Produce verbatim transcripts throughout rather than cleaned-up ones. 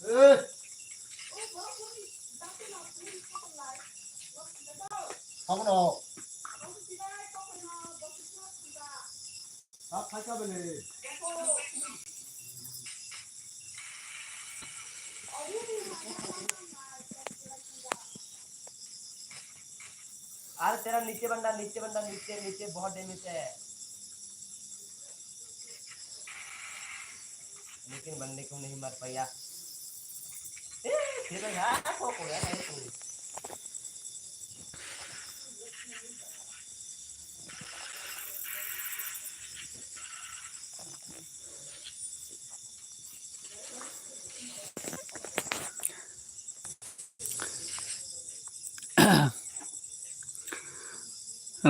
अरे तेरा नीचे बंदा, नीचे बंदा, नीचे, नीचे बहुत डैमेज है। लेकिन बंदे को नहीं मार पाया। ए, तेरा यार को को यार नहीं को।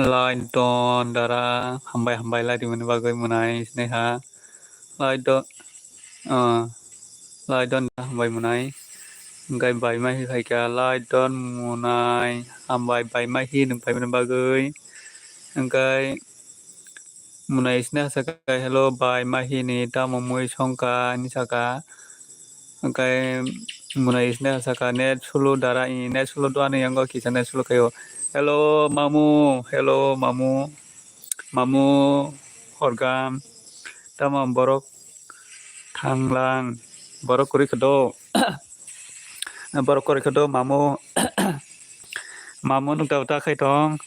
Laidon dara, hambai hambai lai rimani bagwi mwnai sneha. Laidon, ah, Laidon hambai mwnai. Hwnkhe bai mai hi phaikha, Laidon mwnai hambai bai mai hi nwng phaimani bagwi. Hwnkhe Mwnai sne saka, "Hello bai, mahini tamo mui songkha?" hinwi saka. Hwnkhe mwnai sne saka, "Net slow dara?" i net slow do ani yango kisa net slow khaio. "Hello mamu, hello mamu, mamu horgam, tamo borok thanglang, borok kwrwi kha do?" Borok kwrwi kha do mamu. Mamu nwng tabuk ta khai tong?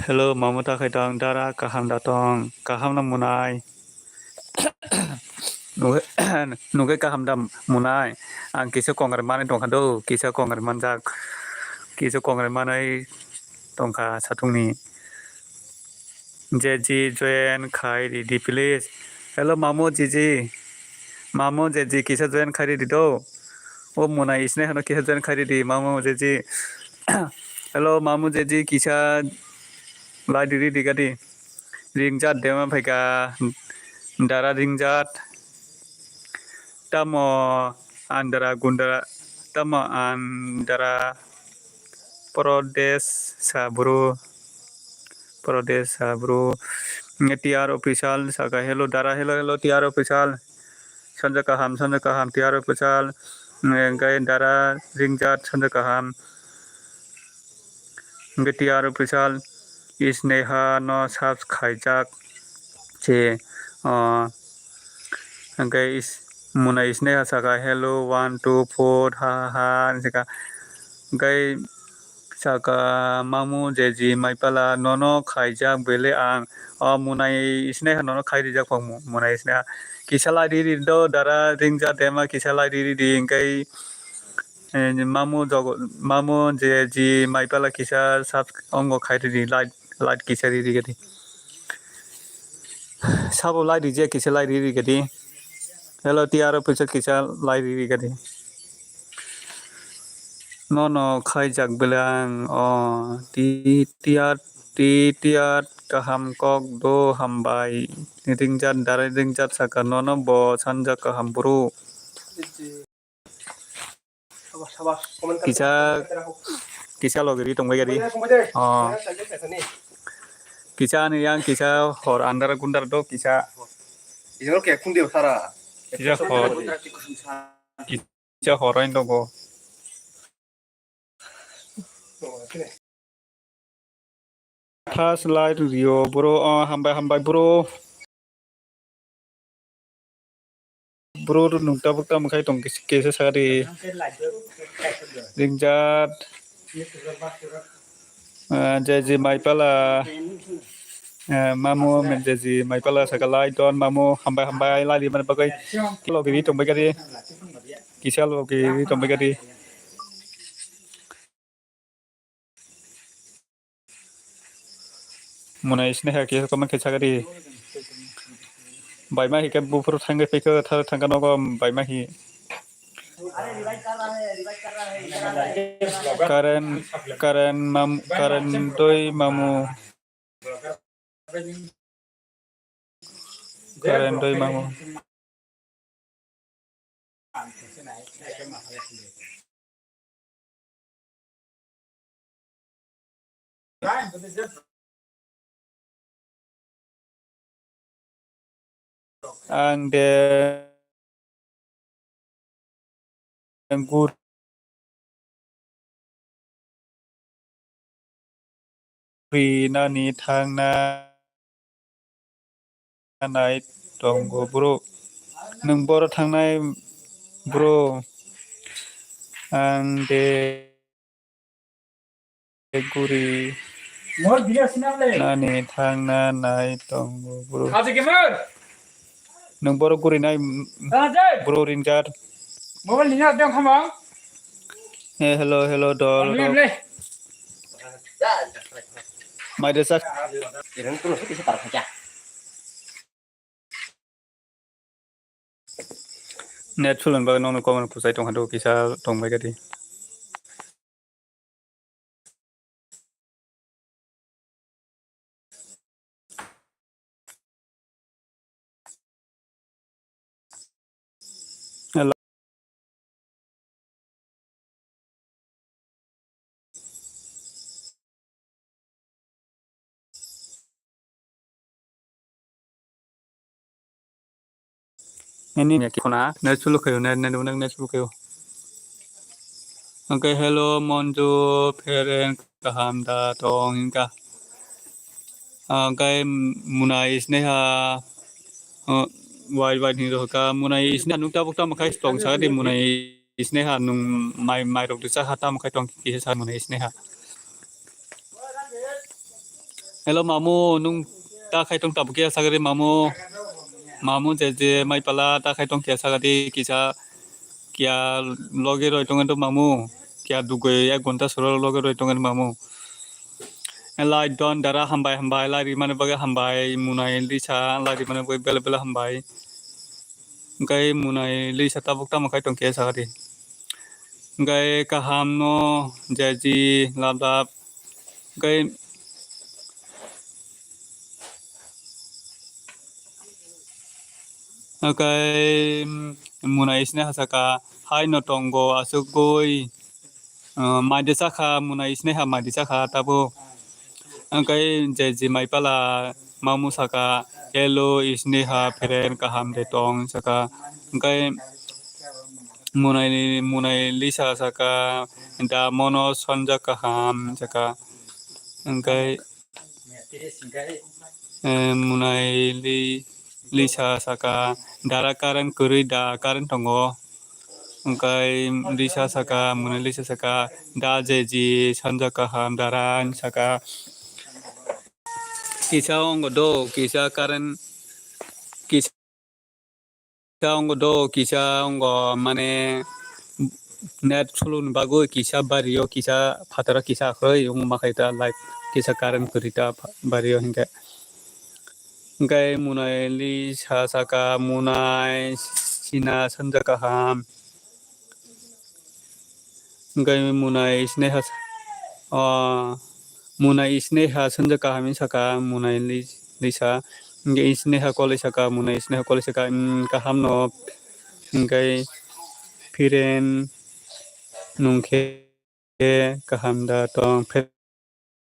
Hello, mamu ta khai tong? Dara kaham da tong? Kaham no mwnai? Nugwi, nugwi kaham da mwnai? Ang kisa kongrai manwi tongkha do, kisa kongrai manjak, kisa kongrai manwi tongkha satung ni. Jeji join khai ridi please. Hello mamu Jeji. Mamu Jeji kisa join khai ridi do. O mwnai isne hano kisa join khai ridi mamu Jeji. Hello mamu Jeji kisa lai di ridi gadi. Ringjat dema phaika dara ringjat. Tamo andra gundra tamo andra Pradesh sa bro. Pradesh sa bro. Nge T R official saka hello dara hello hello T R official. Sanja kaham sanja kaham T R official. Nge dara ringjat sanja kaham. Hwnkhe T R official Sneha no subs khaijak se, o, hwnkhe is-, mwnai Sneha saka, "Hello, one, two, four, ha, ha, ha," hinwi saka. Hwnkhe saka, "Mamu Jeji Maipala nono khaijak bele ang." O mwnai Sneha nono khai rijak phang mwnai Sneha. Kisa lai riri do dara ringja dema kisa lai riri di hwnkhe Eh, mamu jogo, mamu Jeji Maipala kisa sub ongo khai ridi, like, like kisa ridi gadi. Sabo like ridi, kisa like ridi gadi. Hello, T R official kisa like ridi gadi. Nono khaijak bele ang, o, T R, T R kaham kok do hambai. Ringjak, dara ringjak saka nono bo sanja kaham bro. Kisa, kisa logi ri tongbai gadi. Oh. Kisa ani yang kisa hor andar gundar do kisa. Kisa hor. Kisa hor ain dogo. First light rio bro, oh, hambai hambai bro. Bro nwng tabuk tamo khai tong kisa sari. Ringjak. Ah, Jeji Maipala. Ah, mamu men Jeji Maipala saka lai don mamu hambai hambai lai di mani bagwi. Logi ri tongbai gadi. Kisa logi ri tongbai gadi. Mwnai Sneha khe comment khe sagadi. Bai ma hike buphuru thangwi phikhe thar thangkha nogo bai ma hi. Karen, Karen mam, Karen doi mamu. Karen doi mamu. Ang de guri nani thangna nai tongo bro. Nwng boro thangnai bro. Ang de guri nani thangna nai tongo bro. Nwng boro guri nai bro ringjak. Eh, hello, hello, dol. Mai de sak. Net sulan bagwi nokno comment kwchai tongkha do kisa tongbai kadi. Hello. Nini ya khona, net sulu khayo, net, net, net, net sulu khayo. Okay, hello, Monju, phereng kaham da tong hinka. Okay, muna isneha, uh, wai, wai ni roka, muna isneha nukta bukta makhai tong sa di muna isneha nung mai, mai rok disa ha tamo khai tong kisa sa muna isneha. Hello mamu, nung ta khai tong tabuk ya sagari mamu. Mamu je je mai pala ta khai tong kisa sagari kisa kia loge roi tong do mamu. Kia dugoi ek gonta soro loge roi tong mamu. Lai don dara hambai hambai lai rimani bagwi hambai munai lisa lai rimani bagwi bela bela hambai. Hingke munai lisa tabuk tamo khai tong kisa sagari. Hingke kaham no jaji lab lab. Hingke, hingke munai isne hasaka hai no tongo asugoi. Ah, mai de sakha, muna isneha mai de sakha tabuk. Hingke je je mai pala mamu saka, hello isneha phereng kaham de tong saka. Hingke munai, munai lisa saka, da mono sonja kaham saka. Hingke Eh, munai li-, lisa saka dara current kwrwi da current tongo. Hingke lisa saka, munai lisa saka da jeji sanja kaham dara saka kisa ongo do, kisa current, kisa kisa ongo do, kisa ongo mane net sulu ni bagwi kisa bario, kisa phataro kisa akhoi wng ma khai ta light kisa current kwrwi ta bario hinkhe. Hinkhe munai lisa saka munai sina sanja kaham. Hingke munai isneha, ah, munai isneha sonjak kaham hinwi saka, munai li-, lisa. Hingke isneha koloi saka, munai isneha koloi saka, um, kaham no. Hingke phiren nungkhe kaham da tong. Phe-,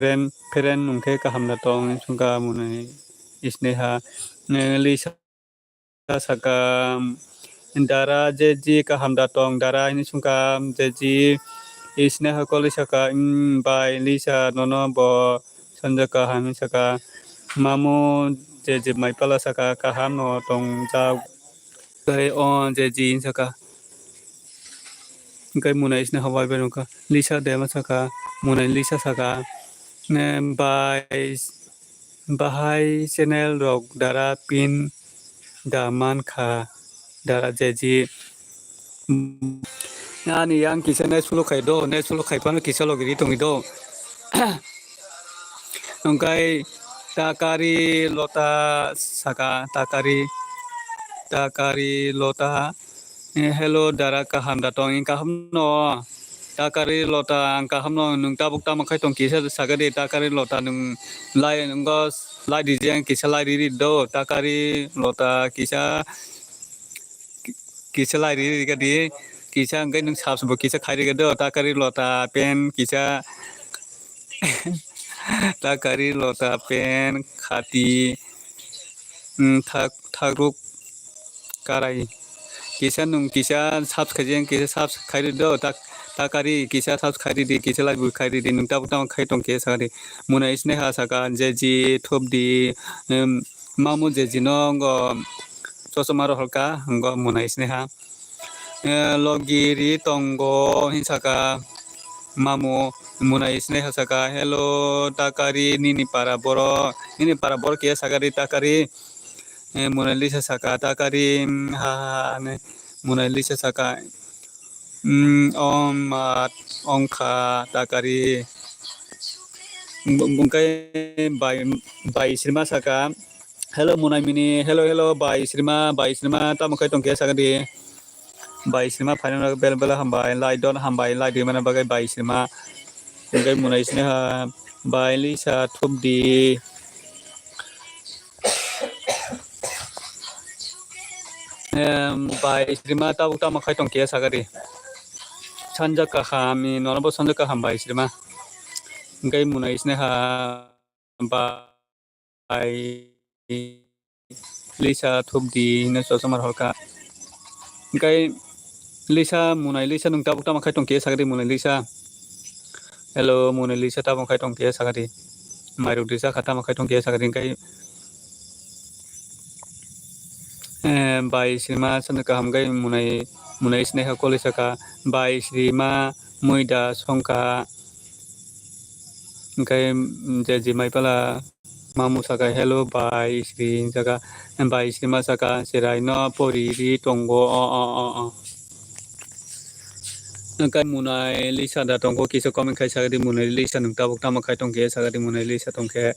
Phereng, phereng nungkhe kaham da tong, sungkha munai isneha, eh, lisa saka, dara jeji kaham da tong, dara hini sungkha jeji isneha koloi saka, um, bai lisa nono bo sonjak kaham saka, mamu jeji mai pala saka kaham no tong jak, tei o jeji saka. Hingke munai isneha bai bai nungkha. Lisa dema saka, munai lisa saka. Ne bai, bahai channel rok dara pin da mankha dara jeji. Ani yang kisa ne sulu khai do, ne sulu khai phano kisa logi ri tongwi do. Hingke takari lota saka, takari, takari lota. Eh, hello, dara kaham da tong, kaham no. Takari lota, ang kaham no, nwng tabuk tamo khai tong kisa saka di, takari lota nwng lai, nwng lai di jeng kisa lai ri ri do, takari lota kisa, kisa lai ri ri ka di, kisa hingke nwng subs bo kisa khai ri ka do, takari lota pen kisa, takari lota pen khati, mm, thak, thakruk karai. kisa nwng kisa subscribe kisa subscribe do tak takari kisa subscribe di kisa like bo khai di nwng tabuk tamo khai tong kisa sakadi. Muna isne ha saka jeji thupdi, em, mamu jeji no ngo chosma rohorka ngo muna isne ha. Eh, logi ri tongo hinsaka mamu muna isne ha saka hello takari nini para borok nini para borok kisa sakadi takari. Eh, Mona Lisa saka takari, mm, ha, ha, ha, ne. Mona Lisa saka, mm, om, mat, ongkha, takari. Bungkai bai, bai sirma saka. Hello, Mona Mini. Hello, hello, bai sirma, bai sirma. Tamo khai tong kisa sakadi. Bai sirma phaina bel bel hambai, lai don hambai, lai di mana bagai bai sirma. Hingke Mona isne ha, bai Lisa thupdi. Em, bai sirma tabuk tamo khai tong kisa sakadi. Sanja kaham, nono bo sanja kaham bai sirma. Hingke Mona isne ha, bai Lisa thupdi hino chosma rohorka. Hingke Lisa munai Lisa nwng tabuk tamo khai tong kisa sakadi munai Lisa. Hello munai Lisa tamo khai tong kisa sakadi. Mairok disa kha tamo khai tong kisa sakadi hingke. Eh, bai sirma sanda kaham hingke munai munai sini ha koli saka bai sirma muida songka. Hingke je jimai pala. Mamu saka hello bai sri saka bai sri ma saka cherai no pori ri tongo o o o o. Hingke munai Lisa da tongo kisa comment khai sakadi munai Lisa nwng tabuk tamo khai tongkhe sakadi munai Lisa tongkhe.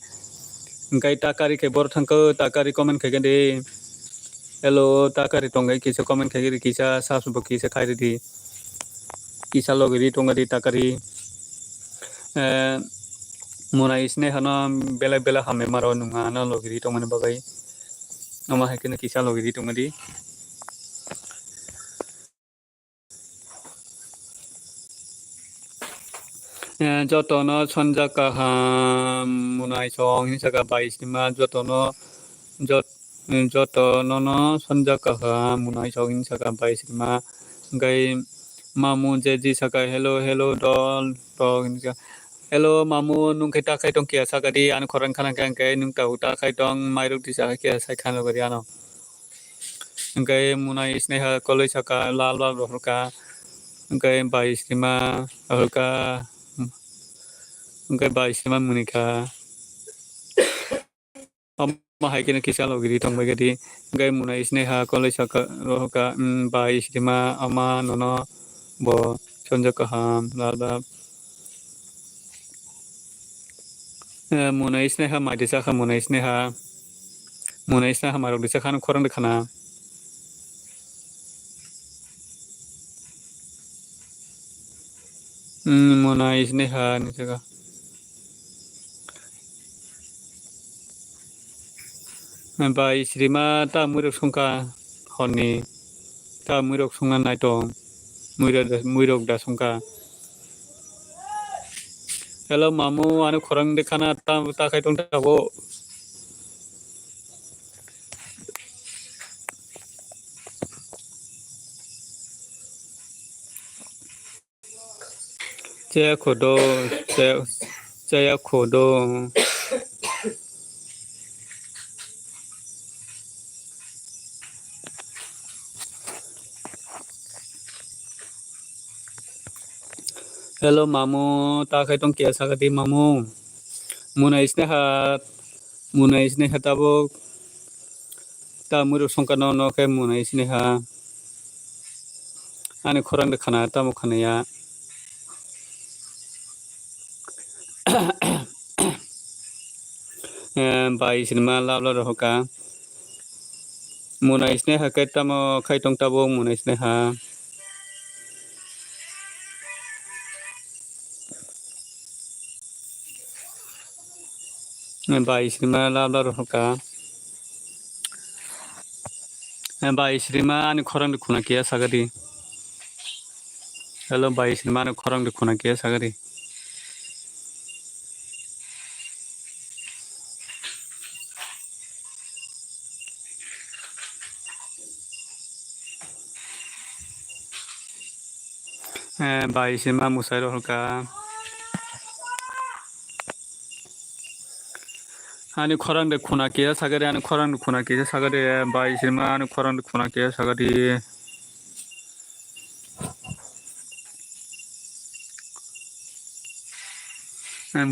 Hingke takari khe boro thangkhe takari comment khaikhe di. Hello takari tongkhe kisa comment khaikhe di kisa subscribe bo kisa khairidi. Kisa logi ri tongkhe di takari. Eh, Muna isne hano belai belai hamya maro nungha ano logi ri tongmani bagwi. Omo hai kheno kisa logi ri tongmani. Eh, jotono sanja kaham munai song hinwi saka bai sima jotono jot-, jotono no sanja kaham munai song hinwi saka bai sima. Hingke mamu jeji saka hello hello dol tok hinwi saka. Hello mamu nwng khe ta khai tong kiya saka di ani khorang khana khe hingke nwng tabuk ta khai tong mairok di saka kiya sai khana gori ano. Hingke munai sneha koloi saka lal lal rohorka hingke bai sima rohorka hingke bai sima munika. Omo hai kheno kisa logi ri tongbai khe di. Hingke mwnai sneha koloi saka rohorka, mm, bai srima ama nono bo sonjo kaham lal lal. Eh, mwnai sneha mai de sakha mwnai sneha. Mwnai sneha mai rok de sakha no khorang de khana. Hmm, mwnai sneha ni jaga. Bai srima ta mwirok songkha honni. Ta mwirok songna naitong. Mwirok da, mwirok da songkha. Hello, mamu, ano khorang de khana ta, ta khai tong ta bo. Chaya khodo, chaya, chaya khodo. Hello, mamu, ta khai tong kiya sakati, mamu. Muna isneha, muna isneha tabuk. Ta mwirok songkha no, no khe mwnai sini ha. Ani khorang de khana, tamo khana ya. Eh, bai sini ma lab lab rohoka. Mwnai sini ha khe tamo khai tong tabuk mwnai sini ha. Bai srima lab lab rohorka. Bai srima ani khorang de khuna kiya sagadi. Hello, bai srima ani khorang de khuna kiya sagadi. Eh, bai sima musai rohorka. Ani khorang de khuna kisa sagari, ani khorang de khuna kisa sagari, bai sima ani khorang de khuna kisa sagari.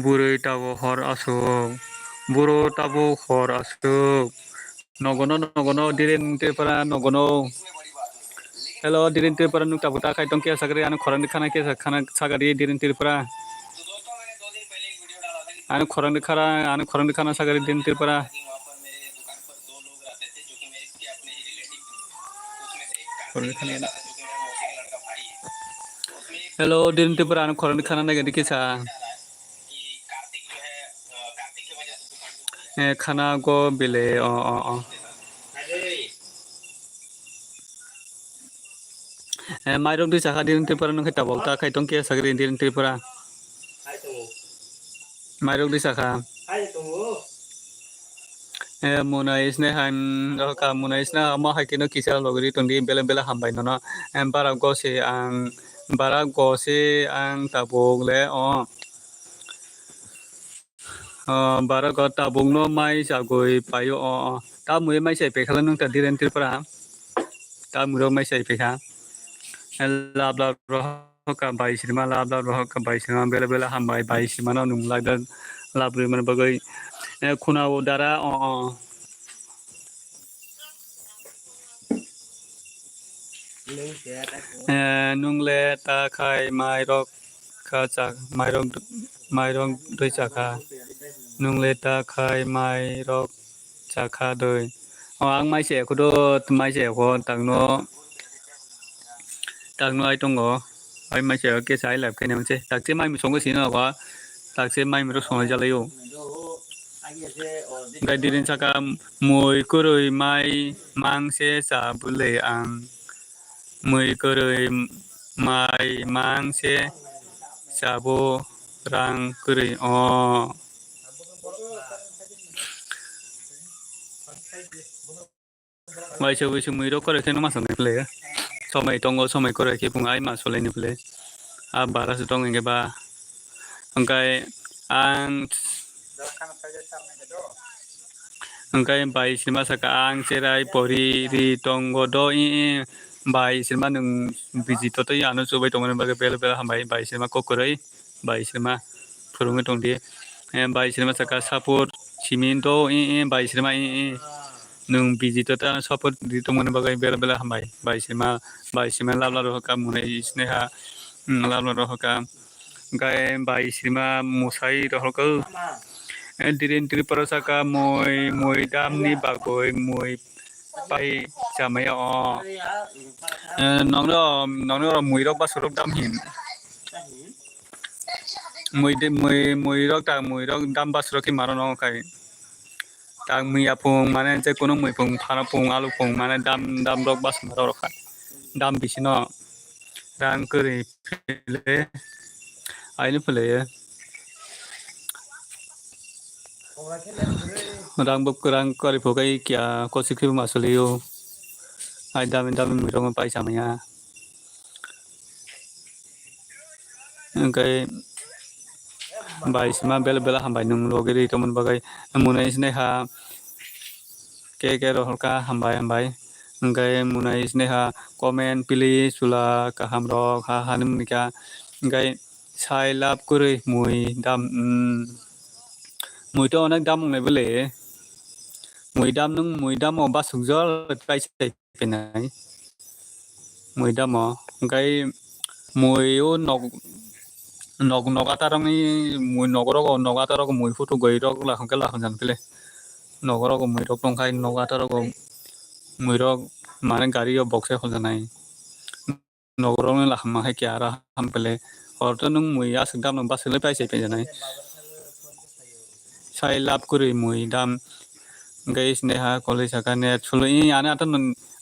Burui tabuk hor asuk, buro tabuk hor asuk. Nogono, nogono, Diren Tripura, nogono. Hello, Diren Tripura, nuk tabuk ta khai tong kisa sagari, ani khorang de khana kisa khana sagari, Diren Tripura. Ani khorang de khara, ani khorang de khana sagari, Diren Tripura. Hello, Diren Tripura, ano khorang khana nai gadi kisa. Eh, khana go bile, o, o, o. Eh, mairok dui chakha Diren Tripura nung khe tabok ta khai tong kisa sagri Diren Tripura. Mairok dui chakha. Eh, muna isne hai, mm, rohorka muna isne hai, omo hai khe no kisa logri tongdi, bele bele hambai nono. Em, bara gosi ang, bara gosi ang tabuk le, o. O, bara go tabuk no mai chagui paio, o, o. Ta mui mai chai pekhala nung ta Diren Tripura. Ta mui rok mai chai pekha. Lab lab rohorka bai sirma, lab lab rohorka bai sirma, bele bele hambai bai sirma no nung lab lab, lab rwi mani bagwi. Eh, khuna o dara, o, o. Eh, nung le ta khai mai rok kha cha, mai rok, mai rok dui chakha. Nung le ta khai mai rok chakha doi. O, ang mai se ekho do, mai se ekho tangno, tangno ai tongo. Ai mai se ekho kesa ai live khaina mse. Takche mai mi songo sino ba. Takche mai mi ro songo jalai o. Gai dirin saka mui kurui mai mang se sa bule ang. Mui kwrwi mai mang se chabo rang kwrwi o. Waisa waisa mui rok kwrwi khe no ma sanai phle. Somai tongo, somai kwrwi khe bung ai ma solai ni phle. A bara se tong hwnkhe ba. Hwnkhe ang Hwnkhe bai sima saka ang cherai pori ri tongo do i, i bai sima nwng biji toto i ano chubai tongmani bagwi bele bele hambai bai sima kok kwrwi bai sima phwrwngwi tongdi. Eh, bai sima saka support simi do i, i bai sima i, i nwng biji toto ano support ri tongmani bagwi bele bele hambai bai sima, bai sima labla rohorka mwnai sneha, mm, labla rohorka. Hwnkhe bai sima mwsai rohorkha. Eh, Diren Tripura saka mui, mui damni bagwi mui pai chamaya o. Eh, nokno, nokno mui rok basuk rok dam hin. Mui de, mui, mui rok ta, mui rok dam basuk rok khe maro nokno khai. Tang mui ya phung mane je kono mui phung phano phung alu phung mane dam dam rok bas ma rok kha. Dam bisino rang kwrwi phele aini phele rang bo kwrang kwrwi phukai kya kosi khe ma suli o. Ai dami dami mui rok pai samaya. Hwnkhe bai sima bela bela hambai nwng logi ri tongmani bagwi. Mwnai sini ha ke ke rohorkha hambai hambai. Hwnkhe mwnai sini ha comment please chwla kaham rok ha ha nung nikha. Hwnkhe sai lab kwrwi mui dam, mm, mui to onek dam wngnai bwle. Mui dam nwng mui dam o basuk jol pai sai. Pinai mui damo hwnkhe mui o nok nok nok atarokni mui nogorok o nok atarok mui photo goi rok laham khe laham jan pele nogorok o mui rok tongkhai nok atarok o mui rok mane gari o boksai holjanai nogorok ni laham ma hai khe aro ham pele hor to nwng mui aswk dam no baswk le paisai paijanai. Sai lab kwrwi mui dam. Hwnkhe sini ha kolwi saka net sulu i ani ata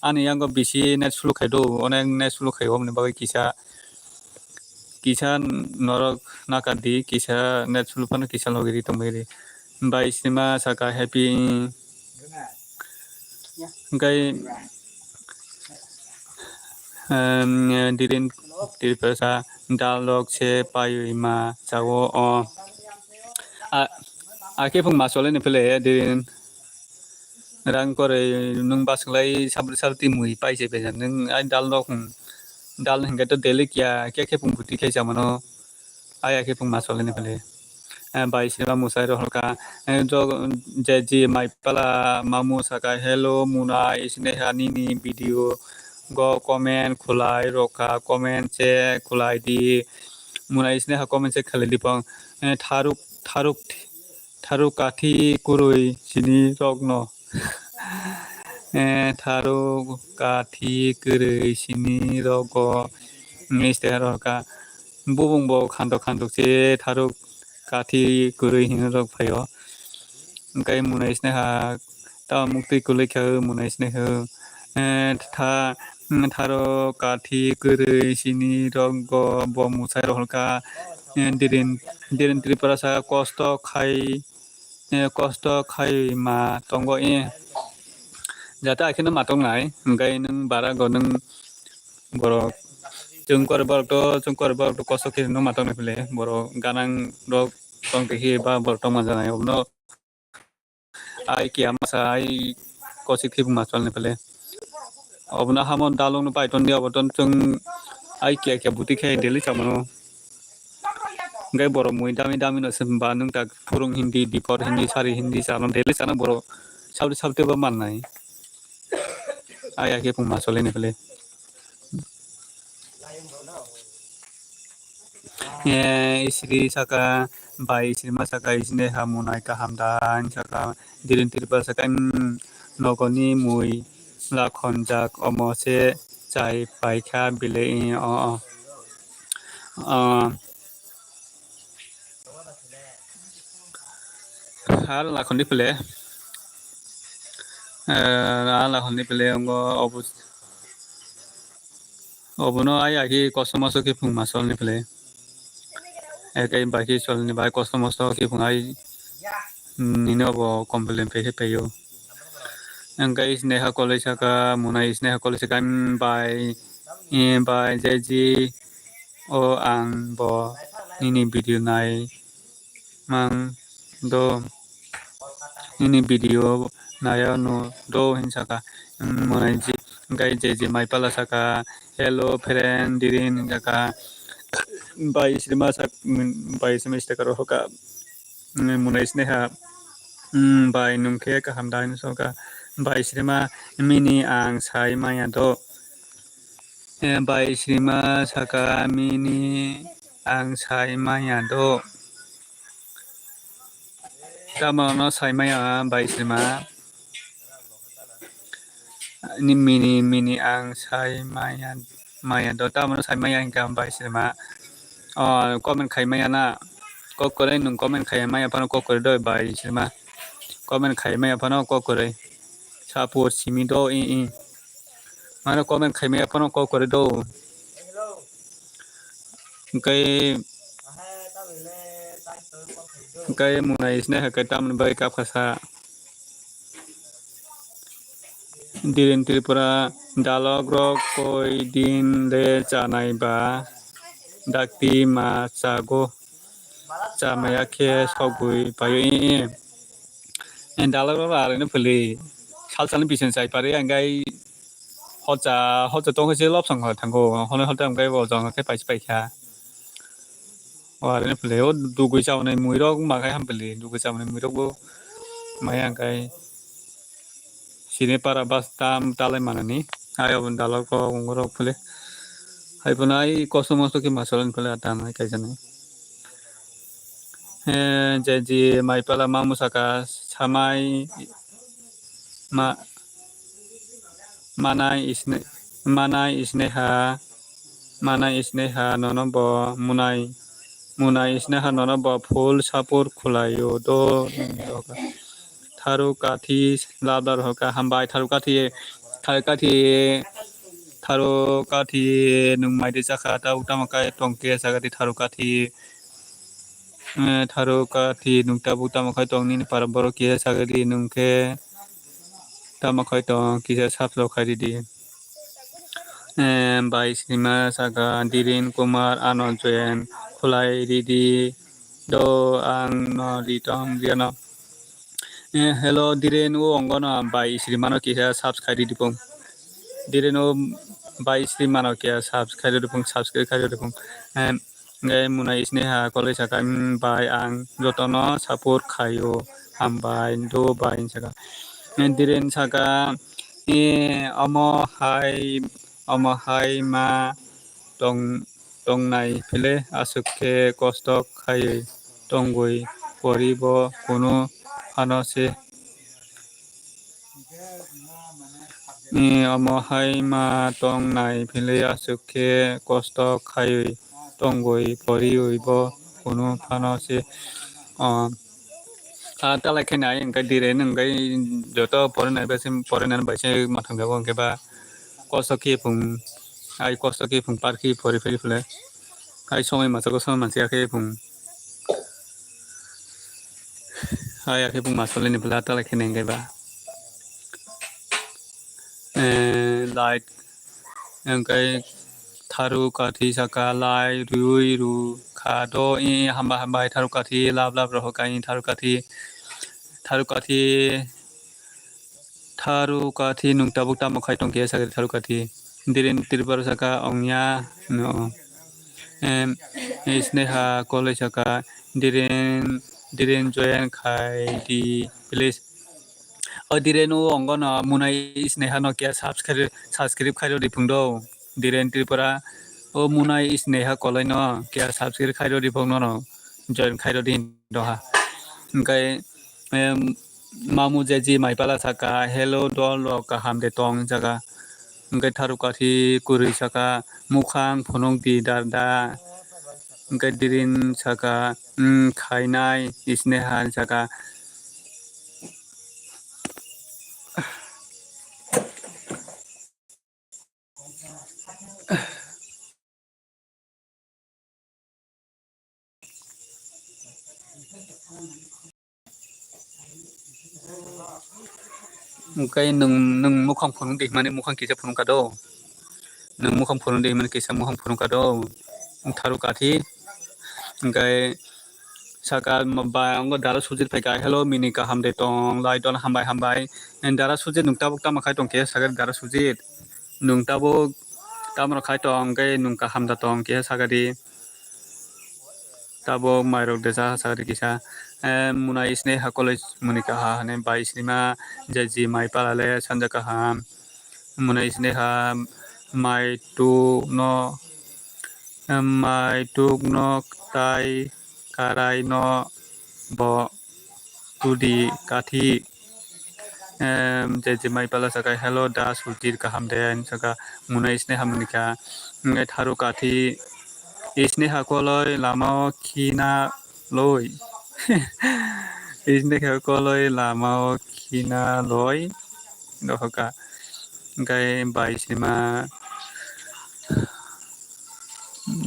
ani yango bisi net sulu khai do onek net sulu khai oboni bagwi kisa kisa norok naka di kisa net sulu phano kisa logi ri tongbai ri bai sima saka happy. Hwnkhe Em, Diren Tripura sa dal rok se paiwi ma chago o. A, a khe phung ma chole ni phele Diren. Rang koroi nwng bwswk lai sabri sabri mui pai se bejan nwng ai dal rok, hmm, dal hwnkhe to daily kiya kiya khe phung buti khai chamano. Ai a khe phung ma chole ni phele. Eh, bai se ma musai rok holka. Eh, jog-, je ji mai pala mamu saka, "Hello, muna, isine ha nini video go comment khulai rokha, comment se khulai di." Muna isine ha comment se khulai di pang. Eh, tharuk, tharuk, tharuk kathi kwrwi sini rokno. Eh, tharuk kathi kwrwi sini rogo, mm, iste rokha. Bubung bo khantok khantok se tharuk kathi kwrwi hino rok phaio. Hwnkhe muna isne ha, ta muktwi kwlwi kha muna isne ha. Eh, tha, mm, tharuk kathi kwrwi sini rogo bo musai rok holka. Eh, Diren, Diren Tripura sa kosto khai, eh, kosto khai ma tongo, eh. Jata akheno ma tongnai, hwnkhe nwng bara go nwng borok, chwng kor borok to, chwng kor borok to kosto khe no ma tongnai phile, borok ganang rok tong khe ba borok tong ma janai, obono ai kiya masa ai kosi khibung ma chalni phile. Obono hamon dalong no pai ton di, obo ton chwng ai kiya kiya buti khe daily chamano. Hwnkhe borok mui dami dami no se ba nwng tak phurung hindi, diphor hindi, sari hindi chano, daily chano borok sabri sabri bo mannai. Ai, ai khe phung ma chole ni phele. Eh, isri saka, bai isri ma saka, isine ha munai kaham da, saka, Diren Tripura saka, mm, nogoni mui lakhon jak, omo se chai paikha bile, eh, o, o. Ah, har lakhon di phele. Eh, a lakhon di phele, ongo obo, obono ai, ai khe kosto mosto khe phung ma chalni phele. Ekai bai khe chalni bai kosto mosto khe phung ai, nini obo complain phe khe phaio. Hwnkhe Sneha koloi saka, muna Sneha koloi saka, "Em, bai, em, bai, jeji, o ang bo nini video nai mang do, nini video nai ano do," hin saka. Em, muna ji, hwnkhe jeji mai pala saka, "Hello, friend," Diren, hin saka. Bai srima sak, bai srima sticker rok hoka. Muna Sneha, "Hmm, bai, nwng khe kaham da?" hinwi soka. Bai srima, "Mini ang sai maya do." Eh, bai srima saka, "Mini ang sai maya do." Tamo no sai maya bai srima. Ni mini, mini ang sai maya, maya do. Tamo no sai maya hingka bai srima. Oh, comment khai maya na. Kok kwrwi nwng comment khai maya phano kok kwrwi do bai srima. Comment khai maya phano kok kwrwi. Support simi do i i. Mano comment khai maya phano kok kwrwi do. Hwnkhe, hwnkhe muna Sneha khe tamoni bagwi kapkha sa. Diren Tripura, dalok rok koi din le chanai ba dakti ma chago, chamaya khe sogwi paio. Dalok rok arino phili salsani bising chai pari angkai hocha hocha tongkhe se lobsong thango, hwnwi holte angkai bo jong khe paisa paikha. O arino phili o dugwi chawnai muirok makhai ham phili, dugwi chawnai muirok bo maya angkai sini para bas tam talai manani. Ayoboni dalok rok phili. Hai phano ai kosto mosto khe masolani phili ata nai kaijaknai. Eh, je ji mai pala mamu saka samai ma-, manai Sne-, manai Sneha, manai Sneha nono bo munai, munai Sneha nono bo full support khwlaio do. Tharu kathi labdar hoka hambai tharu kathi, tharu kathi, tharu kathi nwng mai de chakha ta tamo kai tong khe chakha di tharu kathi. Eh, tharu kathi nwng tabuk tamo khai tong nini para borok kisa sagwi di nwng khe tamo khai tong kisa sap rok khai ridi. Em, bai Srima saka, Dhiren Kumar ano join khulai ridi do, ang no ritom riano. Eh, hello, Dhiren, o ongo no bai Srima no kisa subscribe ridi pung. Dhiren, o bai Srima no kisa subscribe ridi pung, subscribe khai ridi pung. Em, Hingke Muna Sneha koloi saka, "Hmm, bai, ang jotono support khaio, hambai do bai," hinwi saka. Dhiren saka, "Eh, omo hai, omo hai ma tong, tongnai phile aswk khe kosto khaiwi tongwi poribo kunu phano se." Ni omo hai ma tong nai philwi aswk khe kosto khaiwi tongwi poriwi bo kunu phano se, o, a talai khe nai hwnkhe Dhiren hwnkhe joto porinai bai se, porinani bai se ma thangjago hwnkhe ba kosto khe phung, ai kosto khe phung par khe pori philwi philwi ai somoi masago somoi mansiya khe phung. Hai, akhe bung masolini bwla talai khe nengkhe ba. Eh, light, hwnkhe tharu kathi saka lai rwi ru kha do, eh, hamba hamba hai tharu kathi lab lab rohor kai tharu kathi, tharu kathi. Tharu kathi nwng tabuk tamo khai tongkhe sakhe tharu kathi. Dhiren Tripura saka ongya no. Em, Sneha koloi saka Dhiren, Dhiren join khai di please. O Dhiren o ongo no Muna Sneha no kya subscribe, subscribe khai rodi phung do. Dhiren Tripura o Muna Sneha koloi no kya subscribe khai rodi phung no no join khai rodi. Doha. Hingke, em, mamu jeji maipala saka, "Hello, dol rok kaham de tong?" hinwi saka. Hingke tharu kathi kwrwi saka, "Mukhang phunuk di darda." Hingke Dhiren saka, "Hmm, khainai," Sneha hinwi saka. Hingke nwng, nwng mukhang phunuk di hwnmani mukhang kisa phunuk ka do. Nwng mukhang phunuk di hwnmani kisa mukhang phunuk ka do. Tharu kathi. Hingke saka ba, ongo dara sujit phaika, "Hello, mini kaham de tong, lai don hambai hambai." Dara sujit nwng tabuk tamo khai tong khe sakha dara sujit. Nwng tabuk tamo khai tong, hingke nwng kaham da tong khe sakha di. Tabuk mairok de cha sakha di kisa. Eh, Muna Sneha koloi muni kaha hane bai Sneha jeji maipala le sanja kaham. Muna Sneha mai tu no, mai tuk no tai karai no bo tudi kathi, em, je je mai pala saka, "Hello da Sujir, kaham de?" hinwi saka, Muna Sneha muni kha, hingke tharu kathi, "Sneha koloi lama o khina loi." Sneha koloi lama o khina loi. Dohoka. Hingke bai Srima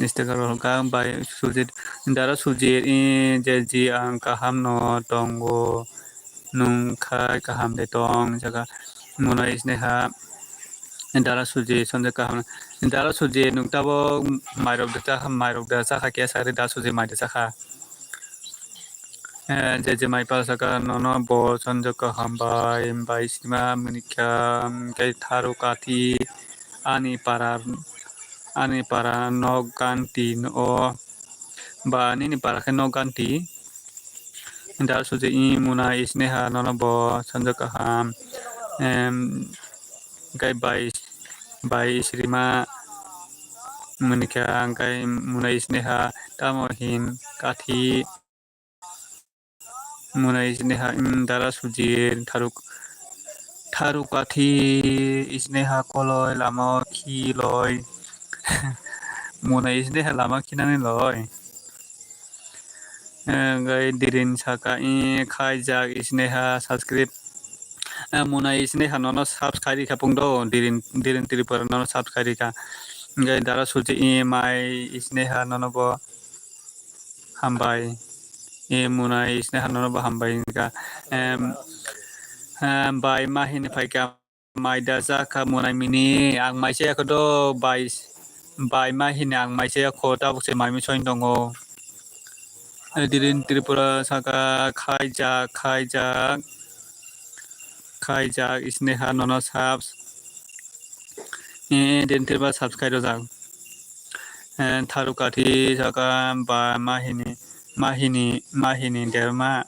Instagram rok hwnkha bai Sujit, dara Sujit, i je ji ang kaham no tongo, nwng khai kaham de tong, jaga Muna Sneha, dara Sujit, sonjak kaham, dara Sujit, nwng tabuk mairok de chakha, mairok de chakha, kesa ri dara Sujit mai de chakha. Eh, je je mai pal saka nono bo sonjak kaham bai, bai Srima muni kha, hingke tharu kathi ani para, ani para nok ganti o, ba nini para khe nok ganti. Dara Sujit, i Muna Sneha nono bo sonjak kaham, em, hingke bai, bai Srima muni kha, hingke Muna Sneha tamo hin kathi. Muna Sneha, mm, dara Sujit, tharu, tharu kathi, Sneha koloi lama o khi loi. Muna Sneha lama khinani loi. Hingke Dhiren saka, i khaijak Sneha subscribe. Eh, Muna Sneha nono subscribe kha pungdo, Dhiren, Dhiren Tripura nono subscribe kha. Hingke dara Sujit, i mai Sneha nono bo hambai. E Muna Sneha nono bo hambai wngkha. Em, em, bai ma hini phaikha. mai da chakha munai mini ang mai se yakho do bai bai ma hini ang mai se yakho tabuk se mai mi soin tongo. Dirin Tripura saka khaijak khaijak khaijak Sneha nono subs. Eh, din tirba subscribe rojak. Eh, Tharu Kathi saka ba mahini, mahini, mahini derma.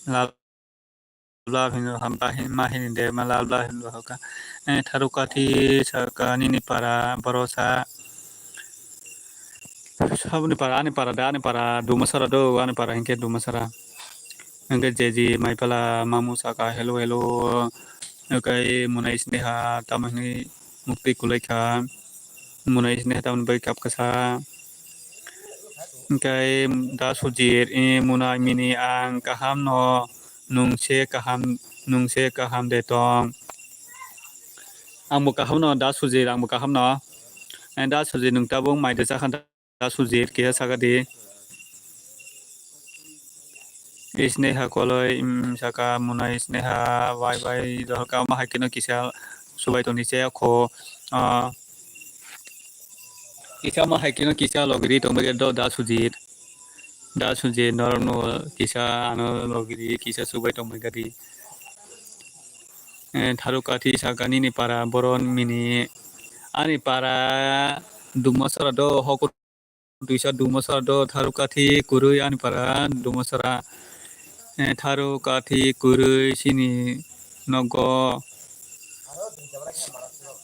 Lab lab hinwi ham ba hin, mahini derma lab lab hinwi hoka. Eh, Tharu Kathi saka nini para borosa. Saboni para, ani para da, ani para Dumasara do, ani para hinkhe Dumasara. Hinkhe J J Maipala mamu saka hello hello. Hinkhe Munai Sneha tamo hinwi mukti kulai kha. Munai Sneha tamoni bagwi kap kasa. Hinkhe da Sujit, eh, Munai mini ang kaham no, nung se kaham, nung se kaham de tong. Ang bo kaham no da Sujit, ang bo kaham no. Eh, da Sujit nung tabuk mai de chakhan. Da Sujit keha saka di. Sneha koloi, mm, saka Munai Sneha bai bai dohor kama hai keno kisa subai tongni chaya kho, ah, kisa ma hai keno kisa logiri tongbai do Da Sujit. Da Sujit norokno kisa ano logiri kisa subai tongbai gadi. Eh, Tharu Kathi saka nini para boron mini ani para Dumasara do hoko Duisa Dumasara do Tharu Kathi kwrwi ani para Dumasara. Eh, Tharu Kathi kwrwi chini nogo.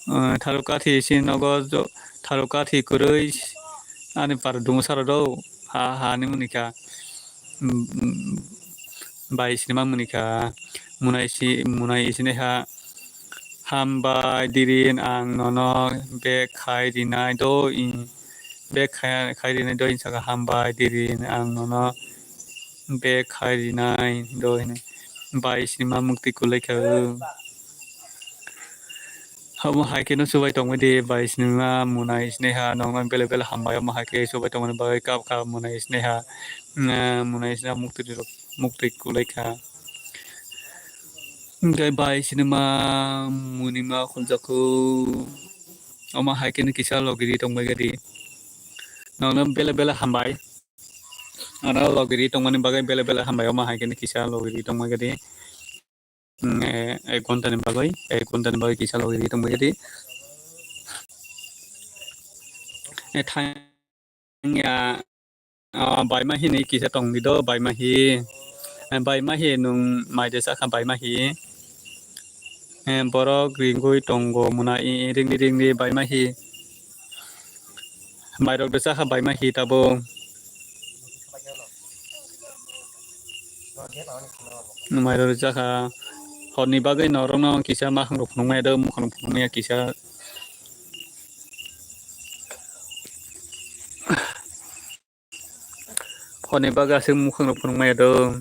Eh, Tharu Kathi chini nogo jo-, Tharu Kathi kwrwi ani para Dumasara do ha, ha ni munikha. Mm, mm, bai sinima munikha. Munai si, munai isinai ha. Hambai dirin ang nono bag khai rinai do in, bag khai, khai rinai do in saka hambai dirin ang nono bag khai rinai do in bai sinima mukti kulai kha. Omo hai khe no chubai tongbai di bai sinima Munai Sneha nongno bele bele hambai omo hai khe chubai tongmani bagwi kap kap Munai Sneha, mm, Munai Sneha mukti rok mukti kulai kha. Hwnkhe bai sinima munima khuljakhu. Omo hai khe no kisa logiri tongbai gadi. Nokno bele bele hambai. Ano logiri tongmani bagwi bele bele hambai. Omo hai khe no kisa logiri tongbai gadi. Mm, eh, ek ghonta ni bagwi, ek ghonta ni bagwi kisa logiri tongbai gadi. Eh, thang ya, ah, bai ma hi ni kisa tong di do, bai ma hi. Eh, bai ma hi nung mai de sakha bai ma hi. Eh, borok ringwi tongo muna i, i, ringdi, ringdi bai ma hi. Mai rok de sakha bai ma hi tabo. Mai rok de sakha. Horni bagwi norok no kisa makhang rok phunuk maya do, mukhang rok phunuk maya kisa. Honi bagwi aswk mukhang rok phunuk maya do.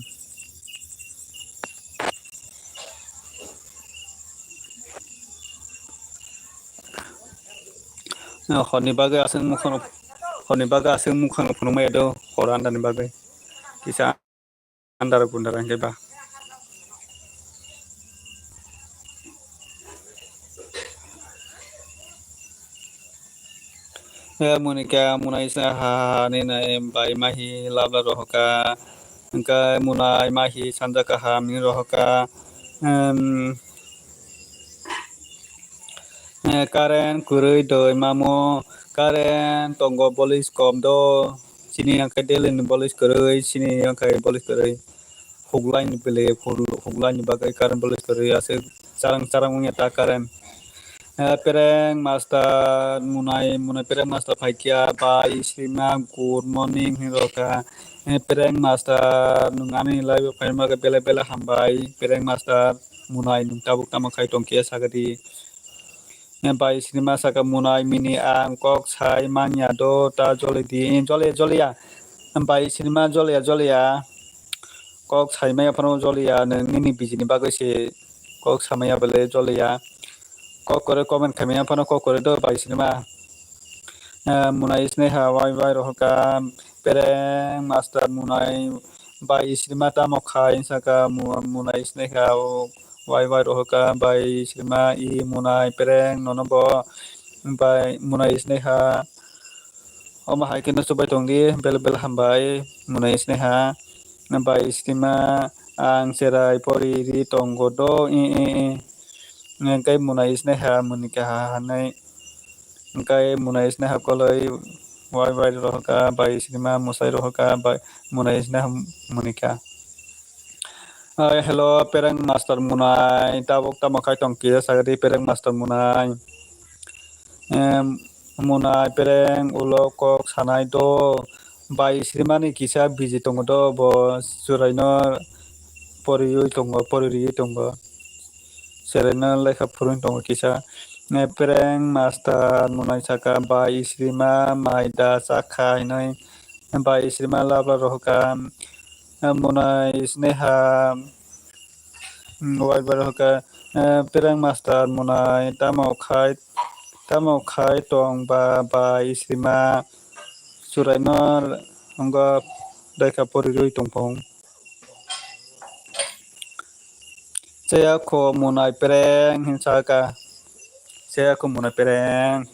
Honi bagwi aswk mukhang rok, honi bagwi aswk mukhang rok phunuk maya do. Hor andani bagwi kisa andar gundar hwnkhe ba. Eh, Monika, Munai sa ha ha ni nai bai mahi labla rohoka. Hwnkhe Munai mahi sanja kaham ni rohoka. Em, eh, current kwrwi doi mamo. Current tongo bolis kom do. Chini hwnkhe daily ni bolis kwrwi, chini hwnkhe bolis kwrwi. Huklaini bele, hul-, huklaini bagwi current bolis kwrwi aswk charang charang wngya ta current. Eh, Pereng master Munai, Munai Pereng master phaikya bai sima good morning hinwi rokha. Eh, Pereng master nwng ani live o phaima khe belai belai hambai. Pereng master Munai nwng tabuk tamo khai tongkhe sakadi. Eh, bai sinima saka Munai mini ang kok sai manya do ta joli di, eh, joli joliya. Bai sinima joliya joliya. Kok sai maya phano joliya, nwng nini bijini bagwi se kok samaya bele joliya. Kok kore comment khaimaya phano kok kore do bai sinima. Eh, Munai Sneha wai wai rohoka Pereng master Munai bai sinima tamo khai saka Mu-, Munai Sneha o wai wai rohorka bai srima i munai pereng nono bo bai munai sneha. Omo hai khe no chubai tong di, bele bele hambai, munai sneha. Bai srima ang cherai pori ri tongo do, i, i, i. Hingkai munai sneha muni kaha hanai. Hingkai munai sneha koloi wai wai rohorka, bai srima musai rohorka, bai munai sneha muni ka. Ai, hello, pereng master munai, tabuk tamo khai tong kisa sagadi pereng master munai. Em, munai pereng ulo kok sanai do, bai srimani kisa biji tongo do, bo chwraino poriwi tongo, poririwi tongo. Chwraino lekha phurwi tongo kisa. Ne pereng master munai saka bai srima mai da chakha hinwi bai srima labra rohorka. Munai sneha, mm, wai bai rohorka, eh, pereng master munai tamo khai, tamo khai tong ba bai srima chwraino wngkha daikha poriwi tongphung. Chaya kho munai pereng hinwi saka. Chaya kho munai pereng.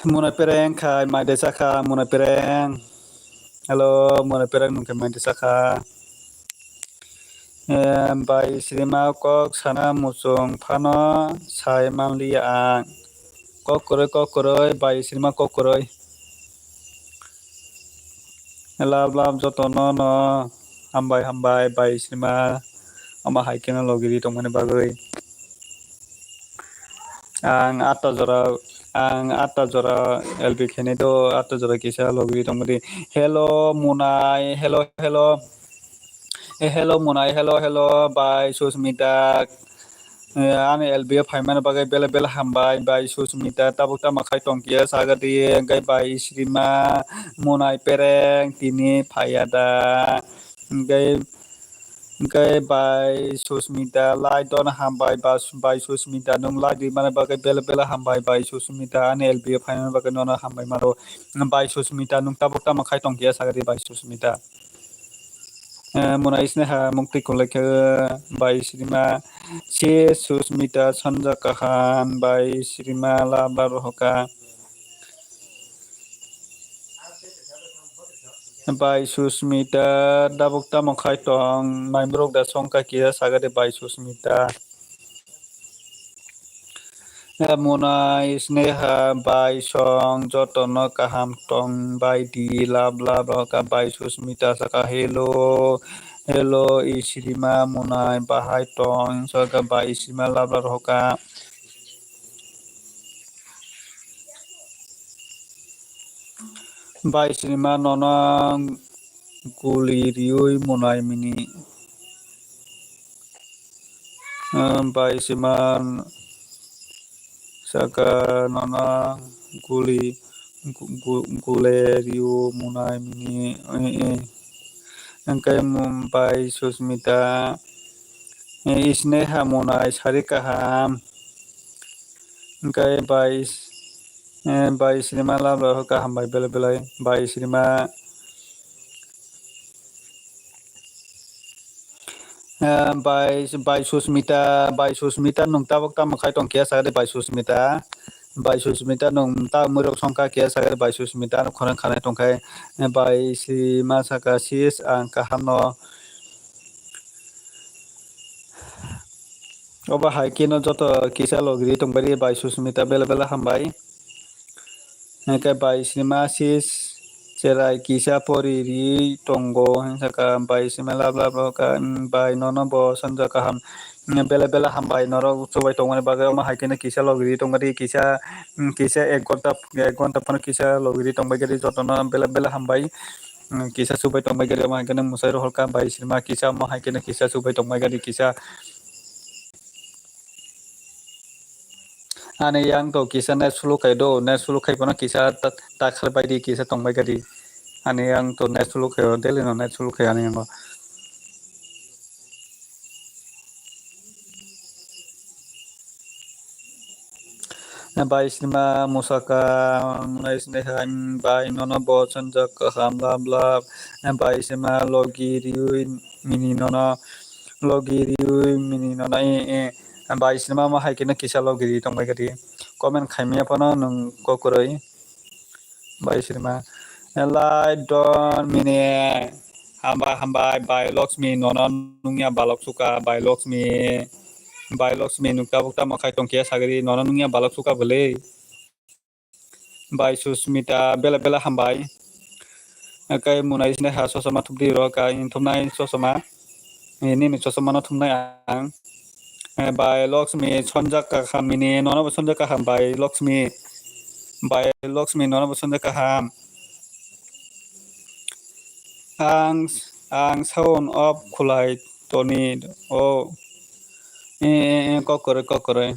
Munai pereng khai mai de chakha munai pereng. Hello, munai pereng nung khe mai de chakha. Em, bai srima kok sana muchung phano sai manliya ang. Kok kwrwi, kok kwrwi, bai srima kok kwrwi. Lab lab jotono no hambai hambai bai srima. Omo hai khe no logi ri tongmani bagwi. Ang atta jora, ang atta jora L B khainai do, atta jora kisa logi ri tongmani. Hello, munai, hello, hello. Eh, hello, munai, hello, hello, bai Susmita. Eh, ani L B o phaimani bagwi bele bele hambai, bai Susmita. Tabuk tamo khai tong kiya sagadi, hingke bai srima, munai pereng, tini phaiya da. Hingke, hingke bai Susmita, lai don hambai, bas-, bai Susmita, nung lai di mani bagwi bele bele hambai, bai Susmita, ani L B o phaimani bagwi nono hambai maro. Bai Susmita, nung tabuk tamo khai tong kiya sagadi, bai Susmita. Eh, munai sneha mukti kolai khe bai srima si Susmita sanja kaham bai srima labla rohoka. Bai Susmita dabuk tamo khai tong mai borok da songkha kiya sagade bai Susmita. Munai sneha bai song jotono kaham tong bai di lab lab rohoka bai Susmita saka hello hello isrima munai bahai tong saka bai isrima lab lab rohoka. Bai srima nono guli riui munai mini. Bai srima saka nono guli gu-, gu-, gule riui munai mini. Hingke bai Susmita, eh, isneha munai sari kaham. Hingke bai, eh, bai srima lab lab kaham bai belai belai bai srima. Eh, bai, bai Susmita, bai Susmita nung tabuk tamo khai tong kiya sagade bai Susmita. Bai Susmita nung ta mwrok songkha kiya sagade bai Susmita no khorang khanai tongkhai, eh, bai srima saka sis ang kaham no. Obo hai khe no joto kisa logiri tongbai bai Susmita bela bela hambai. Hingke bai srima sis cherai kisa pori ri tongo, hinsaka bai srima lab lab rohoka, bai nono bo sanja kaham, bela bela hambai norok chubai tongmani bagwi. Omo hai kheno kisa logiri tongmani kisa, kisa ek ghonta, ek ghonta phano kisa logiri tongbai khe jotono bela bela hambai. Kisa chubai tongbai khe omo hai kheno mwsai rohorka bai srima kisa omo hai kheno kisa chubai tongbai khe kisa. Ani yang to kisa net slow khai do, net slow khai phano kisa ta, ta khar bai di, kisa tong bai kha di. Ani yang to net slow khai o, daily no net slow khai ani yango. Bai sima musaka, munai sinai hai, bai nono bo chonjak kaham lab lab. Bai sima logi riui mini nono, logi riui mini nono, e, e. Bai sima ma hai khe no kisa logi ri tong bai kari. Comment khaimya phano nwng kokroi. Bai sima. Lai don mini. Hambai, hambai, bai Lakshmi, nono nungya balok suka, bai Lakshmi. Bai Lakshmi, nung tabuk tamo khai tong khe sagri, nono nungya balok suka bwle. Bai Susmita, bela bela hambai. Kai munai sini ha sosoma thupdi ro, kai thumnai sosoma. Eh, nini sosoma no thumnai ang. Eh, bai Lakshmi, sonjak kaham mini, nono bo sonjak kaham, bai Lakshmi. Bai Lakshmi, nono bo sonjak kaham. Ang, ang sound off khulai toni, o. Eh, eh, eh, kokoroi, kokoroi.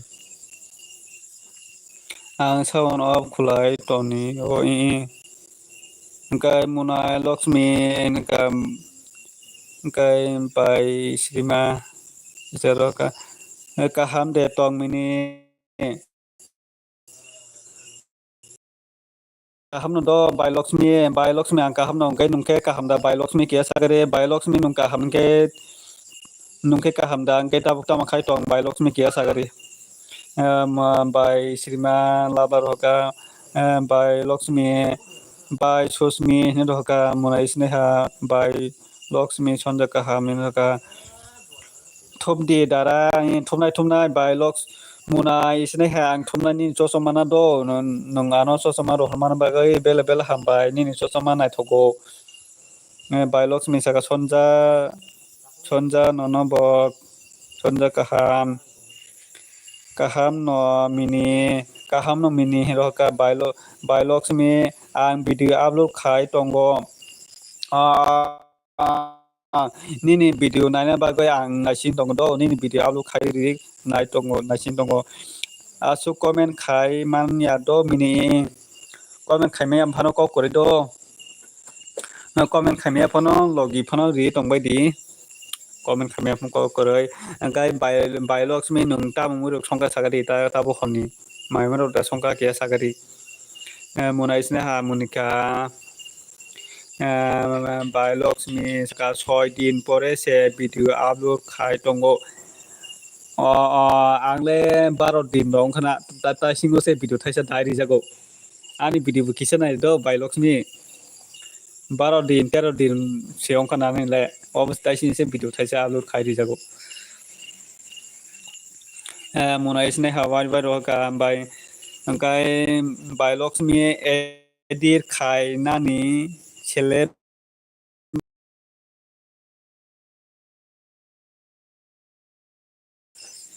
Ang sound off khulai toni, o, eh, eh. Hingkai munai Lakshmi, hingka, hingkai bai sima, jero ka, kaham de tong mini. Kaham no do, bai Lakshmi, bai Lakshmi ang kaham no, hingkai nungkhe kaham da, bai Lakshmi kiya sagari, bai Lakshmi nung kaham hingke, nungkhe kaham da, hingke tabuk tamo khai tong, bai Lakshmi kiya sagari. Eh, ma, bai Srima labar hoka, eh, bai Lakshmi, bai Susmi hini hoka, munai sini ha, bai Lakshmi sonja kaham hini hoka. Thupdi dara, ang thumnai thumnai bai Lok munai isinai hai ang thumnai nini chosoma na do, nung ano chosoma rohormani bagwi bele bele hambai, nini chosoma naithogo. Eh, bai Lakshmi saka sonja, sonja nono bok, sonja kaham, kaham no mini, kaham no mini rohka bai Lo-, bai Lakshmi ang video upload khai tongo. Ah, Ah, nini video naina bagwi ang naising tongo do, nini video upload khai ri nai tongo, naising tongo. Aswk comment khai man ya do mini, comment khai maya phano kok kwrwi do. Na comment khai maya phano logi phano ri tong bai di. Comment khai maya phano kok kwrwi. Hingkai bai, bai Lakshmi nwng tamo mui rok songkha saka di ta, tabo honni. Mai mano da songkha khe saka di. Eh, munai sini ha munika. Eh, bai Lakshmi saka soi din pore se video upload khai tongo. O, o, ang le baro din rok wngkha na, ta, ta singo se video thaisa dai rijago. Ani video bo kisa nai do, bai Lakshmi. Baro din, tero din se wngkha na nini le. Obo tai sini se video thaisa upload khai rijago. Eh, munai sini ha bai bai rohka bai. Hingkai bai Lakshmi edit khai nani sele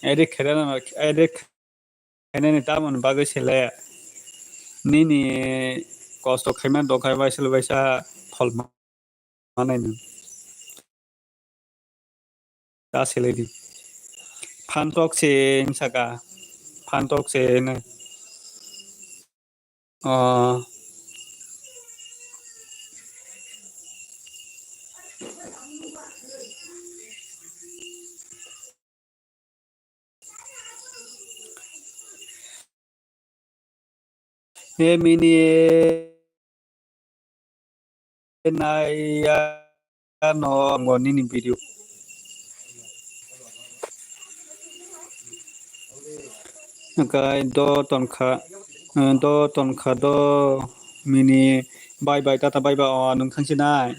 edit khaina, edit khainani tamoni bagwi sele nini kosto khaima dokhai bai sele baisa phol manai nw. Ta sele di. Phantok se wng saka. Phantok se hwnwi. Ah. He mini nai ya no ngo nini video. Hingkai do tonkha, eh, do tonkha do mini bye bye tata bye bye o nwng thangsinai.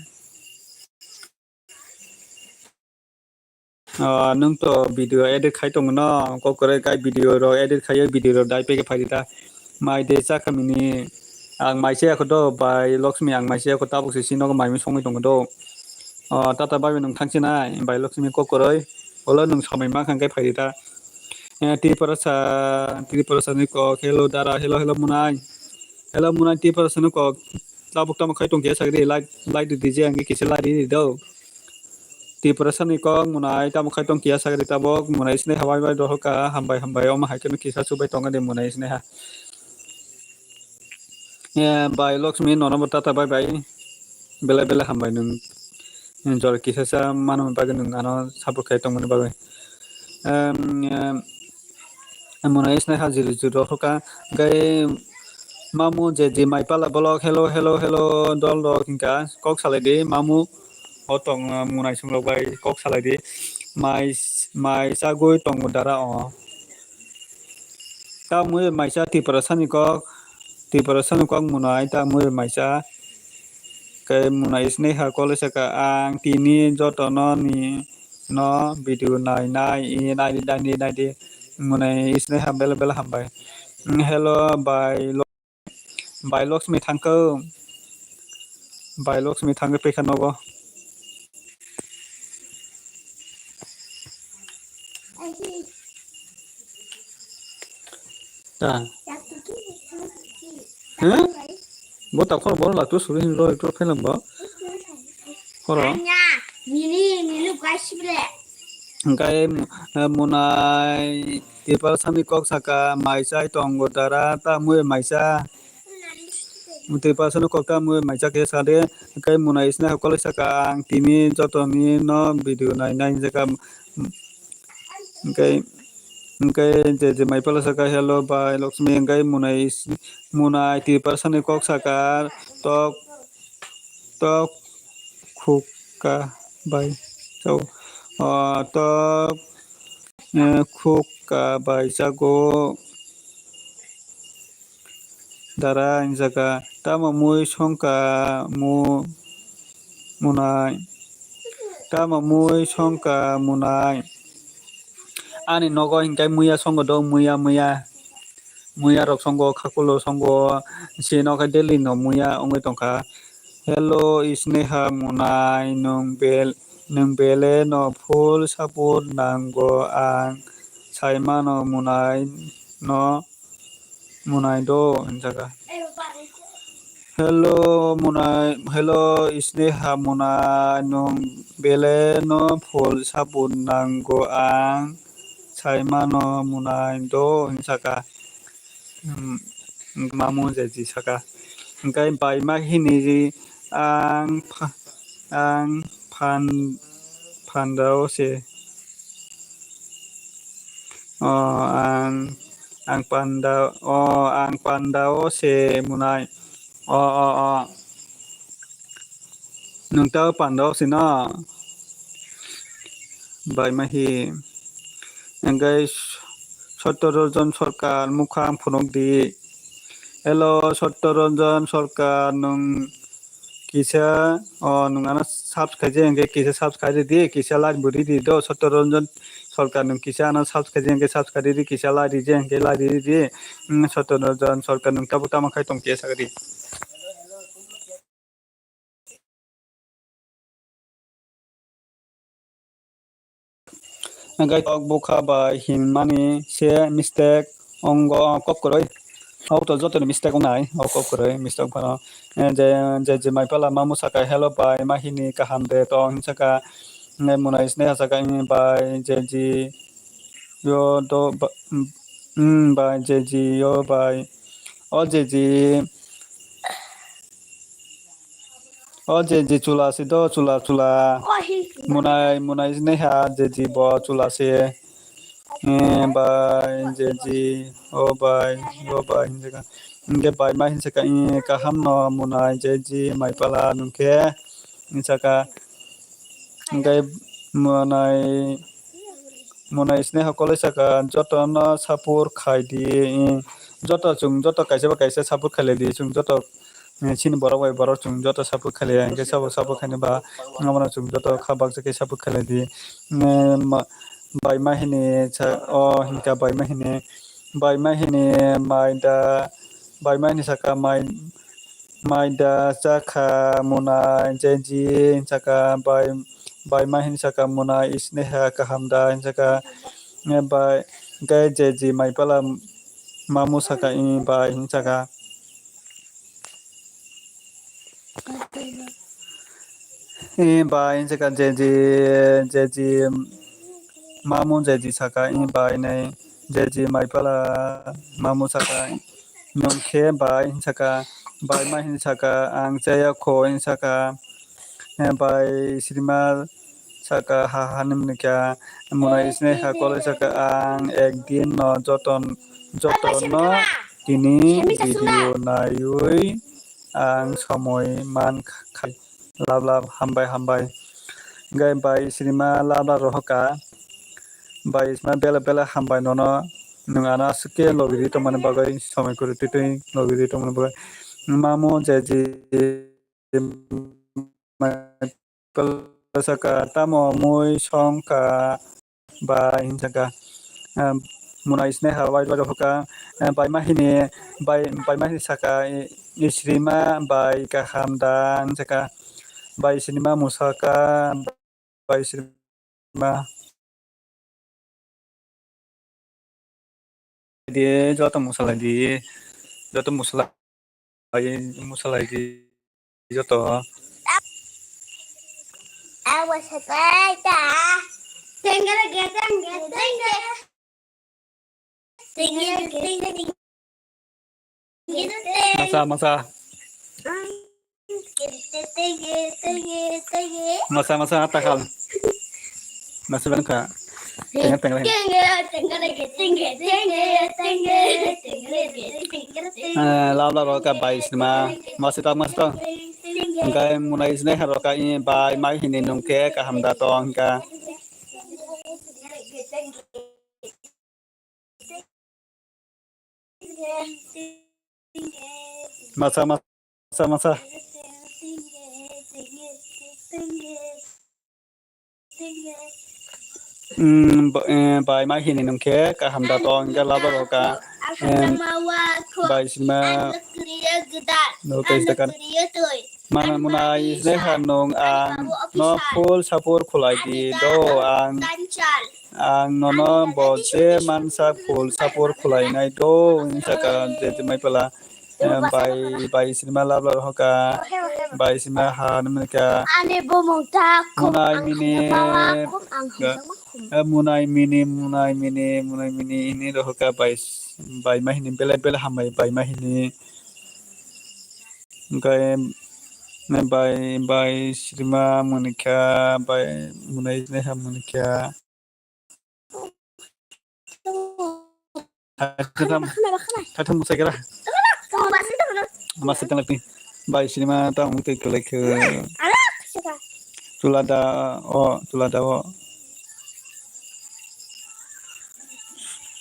Ah, nwng to video edit khai tongo no, kok kwrwi kai video rok edit khaiwi video rok dai peke phaidi ta. Mai de chakha mini, ang mai se yakho do bai Lakshmi, ang mai se yakho tabuk se sinogo mai mui songwi tongo do. Ah, tata bai nwng thangsinai bai Lakshmi kok kwrwi, olo nwng samai mankha hwnkhe phaidi ta. Eh, Tripura sa, Tripura sa ni kok, hello dara, hello, hello munai. Hello munai Tripura sa ni kok, tabuk tamo khai tongkhe sagri, like, like di dije, ang kisa like di do. Tiprasani kok munai tamo khai tong kiya sagri tabok munai sinai ha bai bai dohor ka hambai hambai omo hai kheno kisa chubai tongo de munai sinai ha. Eh, bai Lakshmi nono bo tata bai bai belai belai hambai nwng jora kisa sa mano bagwi nwng ano support khai tongmani bagwi. Em, em, Mwnai isnai ha jiri jiri rok kha. Hwnkhe mamu je je mai pala bolok, "Hello, hello, hello," dol rok hwnkha kok salai di, mamu o tong, mwnai song rok bai kok salai di. Mai, mai chagwi tongo dara o. Tamwi maisa Tiprasani kok, Tiprasani kok mwnai tamwi maisa. Khe mwnai isnai ha kole saka ang tini jotono ni no video nai nai, i nai di, nai di, nai di. Mwnai isnai ha bela bela hambai. Mm, hello, bai lo-, bai Loksmi thangkho. Bai Loksmi thangwi pekha nogo. Ta. He? Bo ta khor bor la tu suri hin roi tu phelam bo. Khoro. Anya, nini, nini bukai sibre. Hwnkhe, eh, mwnai Tiprasani kok saka, mai chai tongo dara, ta mui maisa. Tiprasani kok ta mui maisa khe sade, hwnkhe mwnai isna kok saka, ang tini jotoni no video nai nai jaka. Hwnkhe, hwnkhe je je mai pala saka, "Hello bai Loksmi," hwnkhe mwnai is-, mwnai Tiprasani kok saka, tok, tok khukka bai chao. Ah, tok, eh, khukka bai chago. Dara hwnjaka, tamo mui songka mu-, munai? Tamo mui songka munai? Ani nogo hinkhe muya songo do, muya, muya. Muya rok songo, khakulo songo, sino khe daily no muya wngwi tongkha. Hello, Sneha munai, nwng bel-, nwng bele no full support nango ang sai mano munai no. Munai do, hwnjaka. Hello, munai, hello, Sneha munai, nwng bele no full support nango ang sai mano munai do, hwnjaka. Hmm, mamu je ji saka. Hwnkhe bai ma hini ji ang pha-, ang phan-, phandao se. O, ang, ang panda, o, ang panda o se munai. O, o, o. Nwng ta panda o se no? Bai ma hi. Hwnkhe Satya Ranjan Sarkar mukhang phunuk di. Hello, Satya Ranjan Sarkar, nwng kisa, o, nwng ano subscribe je hwnkhe kisa subscribe ridi, kisa like bo ridi do, Satya Ranjan Sarkar nwng kisa ano subscribe je hwnkhe subscribe ridi, kisa like ridi je hwnkhe like ridi, mm, Satya Ranjan Sarkar nwng tabuk tamo khai tong kisa sagadi. Hwnkhe tok bukha bai hinmani se mistake wngo, kok kwrwi. Auto jotoni mistake wngnai, o kok kwrwi mistake phano. Eh, je, je, je mai pala mamu saka, "Hello bai, ma hini kaham de tong?" Hini saka, eh, mwnai sneha saka, "Bai, je, ji, yo, do, ba, mm, bai, je, ji, yo, bai." O je, ji, O je, je chula si do, chula, chula. Munai, munai si naiha, je, je bo chula si. Eh, bai, je, je, o bai, o bai, hinjaka. Hingke bai ma hinjaka, eh, kaham no munai, je, je mai pala nungke. Hinjaka. Hingke munai, munai si naiha kolai saka, joto no support khai di, eh, joto chwng, joto kaisa ba kaisa support khailai di, chwng joto eh, chini borok bai borok chwng joto support khailai ya, hingke sabo support khaini ba, abono chwng joto kha baksa khe support khailai di. Eh, ma-, bai ma hini sa, o hingka bai ma hini, bai ma hini mai da, bai ma hini saka mai, mai da chakha muna, je ji saka bai, bai ma hini saka muna, isneha kaham da, saka, eh, bai, hingke je ji mai pala mamu saka, eh, bai hini saka. Eh, bai, hingke je ji, je ji, mamu je ji saka, eh, bai, nai, je ji, mai pala, mamu saka, nung khe, bai, hing saka, bai, ma hing saka, ang chaya kho, hing saka, eh, bai, srima, saka ha hani mwnwi kha, mwnai isne ha koloi saka ang ek din no joton jotono tini video naiwi ang somoi man khai. Lab lab hambai hambai. Hingke bai srima lab lab rohoka. Bai srima bela bela hambai nono. Nwng ano aswk khe logi ri tongmani bagwi somoi kwrwi twi twi logi ri tongmani bagwi. Mamo je je saka tamo mui songka. Bai hinsaka, ah, mwnai isne ha wai wai rohoka, ah, bai ma hini, bai, bai ma hini saka, i, isrima bai kaham da hinsaka, bai srima musaka, bai srima. Di, joto musalai di, joto musalai, musalai di, joto. Awa sakai ta. Tengere ge, tengere, tengere. Tengere ge, tengere, tengere. Masa, masa. Masa, masa, takal. Masa bangka. Tengah, tengah, tengah. Eh, lab lab roka bai sima. Masa tak, masa tak. Engkai mwnai isne ha roka i bai mai hini nungke kaham da tong ka. Masa, masa, masa. Hmm, ba-, eh, bai ma hini nung khe kaham da tong, hingke laba roka, em, bai sima, no, tei sida kan. Mana muna isne ha nung ang no full support khulai di do ang. Ang nono bo je mansa full support khwlainai do, wngwi saka je je mai pela, eh, bai, bai sima lab lab hoka, bai sima ha nung ka. Ani bumung ta khum. Munai ang mini, hama khum, ang ga-, hama khum. Eh, munai mini, munai mini, munai mini, ini rohoka bai, bai ma hini bele bele hambai bai ma hini. Hingke, bai, bai sima munikha, bai munai ne ha munikha. Thaitam, thaitam musai kera. Masi tang lagi. Bai sima tang mungte kelek. Chula da o, chula da o.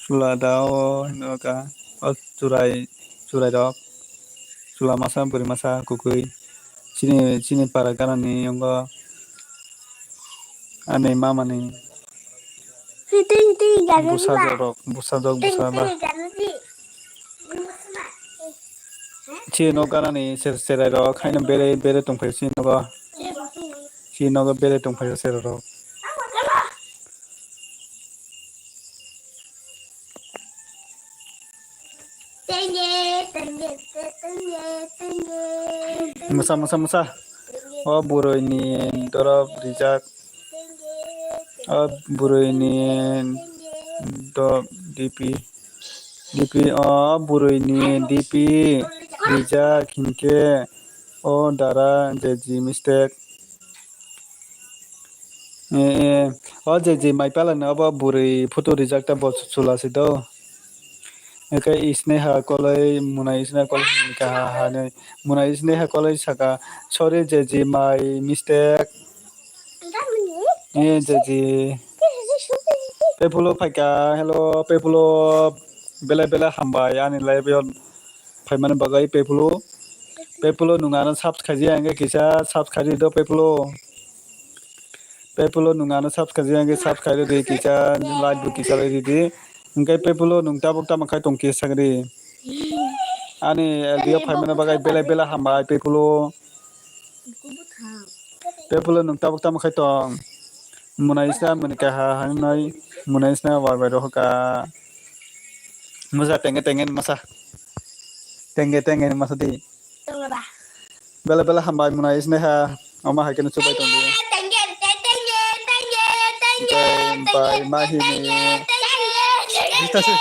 Chula da o hino ka. O churai, churai rok. Chula masa, bwrwi masa, kwkwi. Chini, chini para ganani yongo. Ani mamani. Hiting, hiting, ganani busa ba. Jorok, busa jok, busa ba. Hiting, hiting, ganani. Chini no ganani ser-, serai rok, haino bere, bere tongphai chini nogo. Chini nogo bere tongphai serai rok. Mwsa, mwsa, mwsa. O bwrwi ni dorop rijak. O bwrwi ni do-, D P. D P, o bwrwi ni D P rijak hinkhe o dara je ji mistake. Eh, eh, o je je mai pala no obo bwrwi photo rijak ta bo chula se do. Eke isneha koloi, muna isneha koloi hinka ha, ha, ne, muna isneha koloi saka, "Sorry je je mai mistake." Eh, je je. Pepulo phaika, hello, Pepulo. Bele bele hambai ani live yo phaimani bagwi Pepulo. Pepulo nwng ano subscribe ya, hingke kisa subscribe do Pepulo. Pepulo nwng ano subscribe ya, hingke subscribe ridi kisa, like bo kisa ridi. Hingke Pepulo nwng tabuk tamo khai tong kisa sagri. Ani L D O phaimani bagwi bele bele hambai Pepulo. Pepulo nwng tabuk tamo khai tong. Muna isna muni kaha hangnai, muna isna bai bai rohoka. Masa tenge tenge masa. Tenge tenge masa di. Bela bela hambai muna isna ha. Oma hai kene chubai tong di. Tenge, tenge, tenge, tenge, tenge, bai ma hini. Jita se.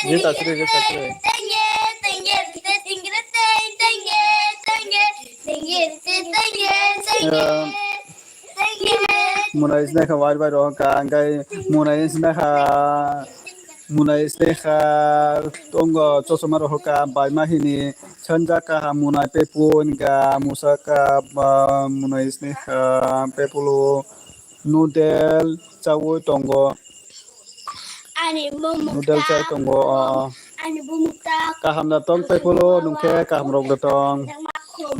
Jita se, jita se. Munai sini kha wari bai rohor kha, angkai munai sini kha, munai sini kha tongo chosma rohor kha, bai ma hini sanjak kha munai pepu hingka musa kha ba munai sini kha pepulu noodle chaui tongo. Ani bumuk noodle chai tongo. Ani bumuk ta. Kaham da tong pepulo nungkhe kaham rok da tong.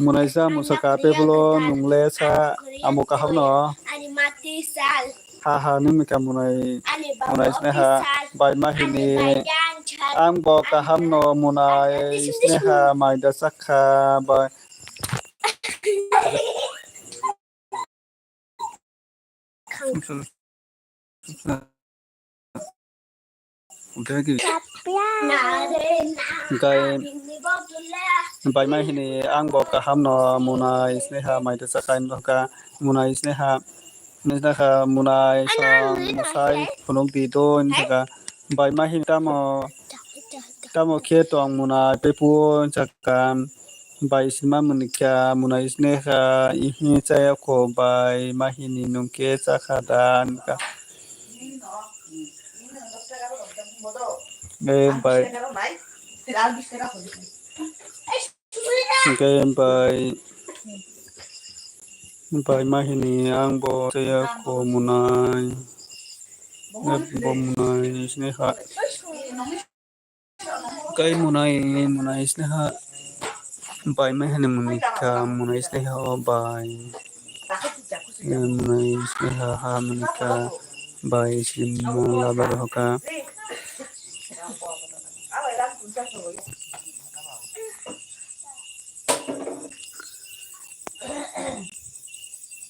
Munaisa musaka pepulo nungle sa amo kaham no. Ani mati sal. Ha ha nung mika munai. Ani baba munai sne ha sal. Bai ma hini. Ani bai dan chal. Ang bo kaham no munai sne ha mai da sakha bai. Hingkai bai ma hini ang bo kaham no munai sneha mai da sakai wngkha munai sneha nokha munai song musai phunuk di do wngkha bai ma hini tamo tamo khe tong munai pepu wngkha. Bai sima munikha munai sneha ihi chaya kho bai mahini nungkhe chakha da nungkha. Eh, bai. Hingke bai, bai mahini ang bo chaya kho munai. Eh, bo munai sneha. Kai munai, munai sneha bai mai hene munika, munai sneha o bai. Munai sneha ha munika bai sima labar hoka.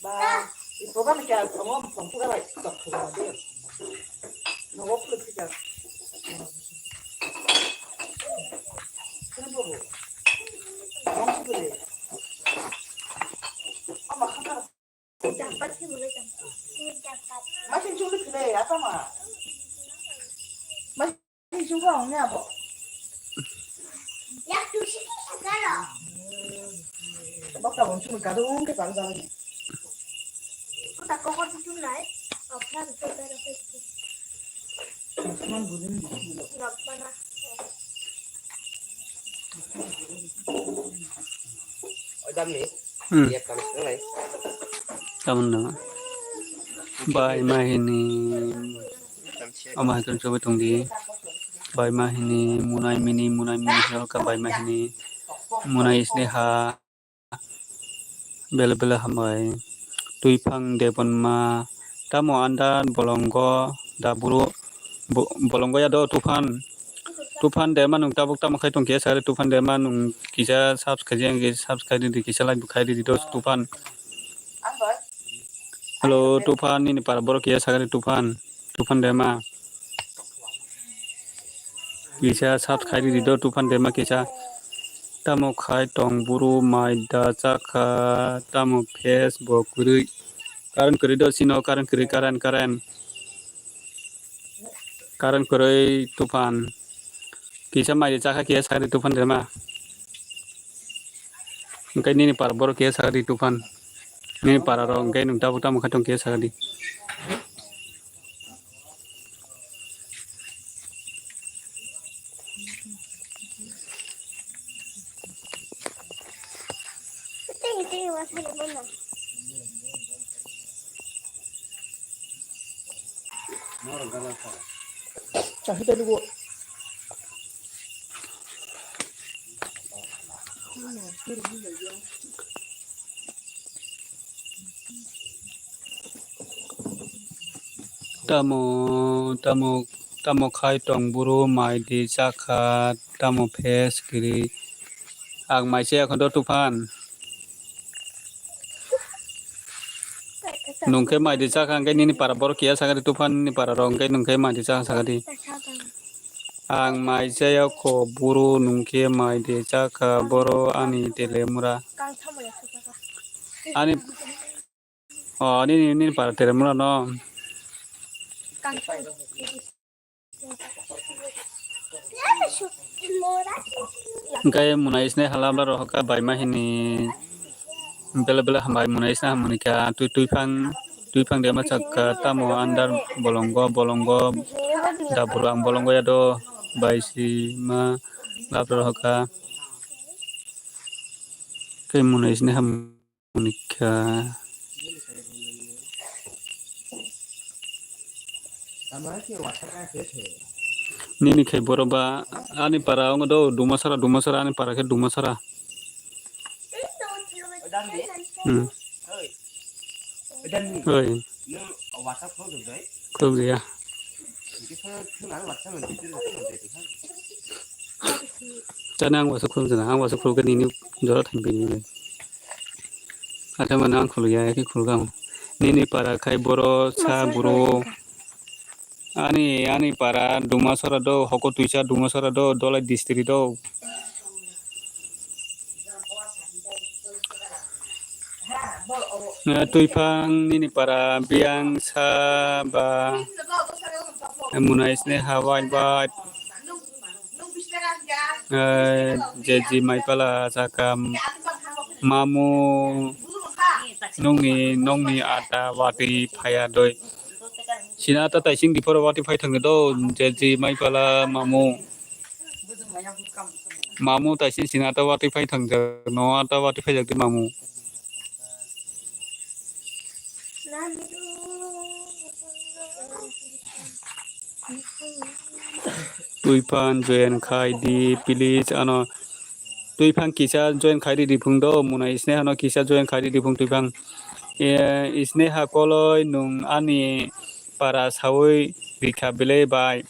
Ba, ipoba ni kya, tongom, tongpuga bai, tongpuga bai. Nogo pulu pika. Sini bobo. Tong pulu. Ama khata. Masih cuma pulu, apa ma? Masih Ni chungo ang ni abo. Yak tu si ki sakalo. Bak ta bon chungo kadu ung ke kadu jalan ni. Ko ta ko ko tu nai. Apna tu ta ra pe. Asman bulin di. Nak mana? Oi dam ni. Hmm. Yak kam nai. Kamun nama. Bai mahini. Ama hai khe chobwi tongdi. Bai mahini, munai mini, munai mini, hino ka bai mahini. Munai sneha. Bele bele hambai. Tuiphang debonma. Tamo anda bolongo da buru. Bo-, bolongo ya do tuphan. Tuphan dema nung tabuk tamo khai tong khe sari tuphan dema nung kisa subscribe yang kisa subscribe di kisa like khai di do tuphan. Hello, Tuphan, nini para borok kisa sakani Tuphan, Tuphan dema. Kisa sat khai di do Tuphan dema kisa. Tamo khai tong buru mai da chakha, tamo face bo kwrwi. Current kwrwi do sino, current kwrwi, current, current. Current kwrwi Tuphan. Kisa mai da chakha kisa sakani Tuphan dema. Hingke nini para borok kisa sakadi Tuphan. Nini para rok hingke nung tabuk tamo khe tong kisa sakadi. Chahita lugo. Tamo, tamo, tamo khai tong buru mai di chakha, tamo phes kiri. Ang mai se ekhono Tuphan. Nungkhe mai di chakha hingke nini para borok kiya sakadi Tuphan nini para rok hingke nungkhe mai di chakha sakadi. Ang mai chaya kho buru nungkhe mai di chakha boro ani telemura. Ani, o, ani, nini, nini para telemura no. Hingke munai sini halabla rohoka baima hini. Bele bele hambai mwnai sna hamoni kha twi twi phang twi phang de ma chak kha tamo under bolongo bolongo da bwrang bolongo ya do bai si ma gabra hoka khe mwnai sna hamoni kha. Nini khai borok ba ani para wng do Dumasara, Dumasara ani para khe Dumasara. Hmm. Oi. Khulok ya. Chana ang waisa khulok jana, ang waisa khulok nini jora thang bini. Atha mana ang khulok ya, ki khulok ang. Nini para khai boro sa buro. Ani, ani para Dumasara do, hoko twisa Dumasara do, Dholai district do. Eh, twiphang nini para biyang sa ba mwnai sne ha wai bai. Eh, jeji maipala saka mamu nungni nongni ada watwi phaya doi. Sina ta taising diphoro watwi phai thangni do jeji maipala mamu. Mamu taising sina ta watwi phai thangjak no ta watwi phai jak di mamu. Tuiphan join khai di please ano. Tuiphan kisa join khai di diphung do muna isne hano kisa join khai di diphung tuiphan. Eh, isne ha koloi nung ani para sawi rikha belai bai.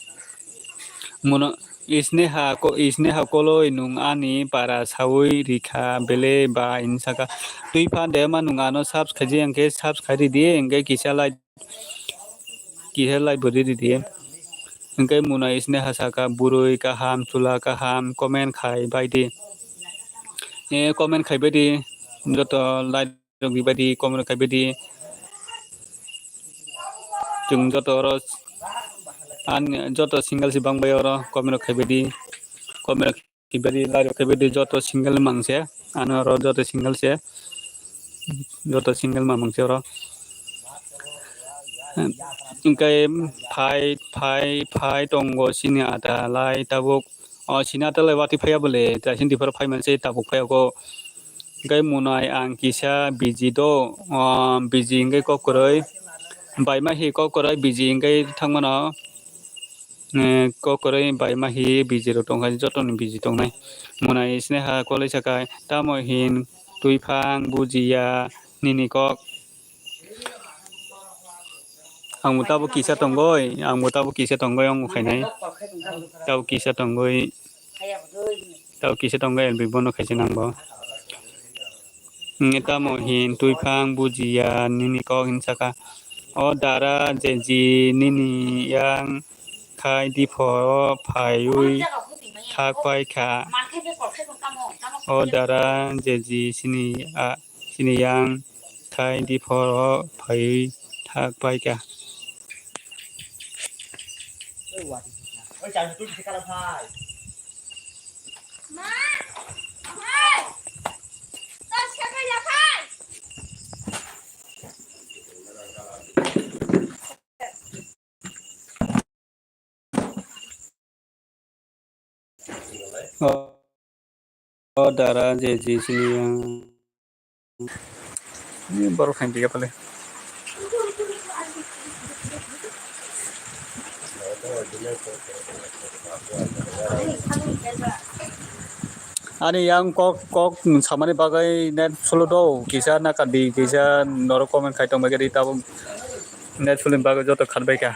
Muno isneha ko isneha koloi nung ani para sawi rikha bele ba insaka tuiphan de ma nung ano subs khaji angkhe subs khaidi di angkhe kisa like kisa like bo ridi di angkhe muna isneha saka burui kaham chula kaham comment khai bai di e comment khai bai di joto like rok bibaidi comment rok kaibaidi chwng joto oro ani joto single si bangbai oro comment rok kaibaidi comment rok kaibaidi like rok kaibaidi joto single mangse ano oro joto single se joto single ma mangse oro hwnkhe phai phai phai tongo chini ada lai tabuk. O sina talai watwi phaiya bole, taising dipharo phai manse tabuk phaiya kho. Hwnkhe munai ang kisa biji do, o biji hwnkhe kok kwrwi. Baima hi kok kwrwi biji hwnkhe thangmano. Eh, kok kwrwi baima hi biji rok tongkha, jotoni biji tongnai. Munai sneha kolai sakai, tamo hin twiphang bujiya nini kok. Ang bo tabuk kisa tongoi, ang bo tabuk kisa tongoi, ang bo khainai. Tabuk kisa tongoi, tabuk kisa tongoi, elbi bono khaisa nang bo. Nge tamo hin twiphang bujiya nini kok hin saka. O dara jeji nini yang khai diphoro phaiwi thak pai kha. O dara jeji sini a Sini yang khai diphoro phaiwi thak pai kha. O, o dara je je sini yang. Ini baru khain tiga pale. Ani yang kok kok samani bagai net solo do kisa nakadi kisa norok comment khai tong bai kadi tabuk. Net film bagwi joto khatbai kha.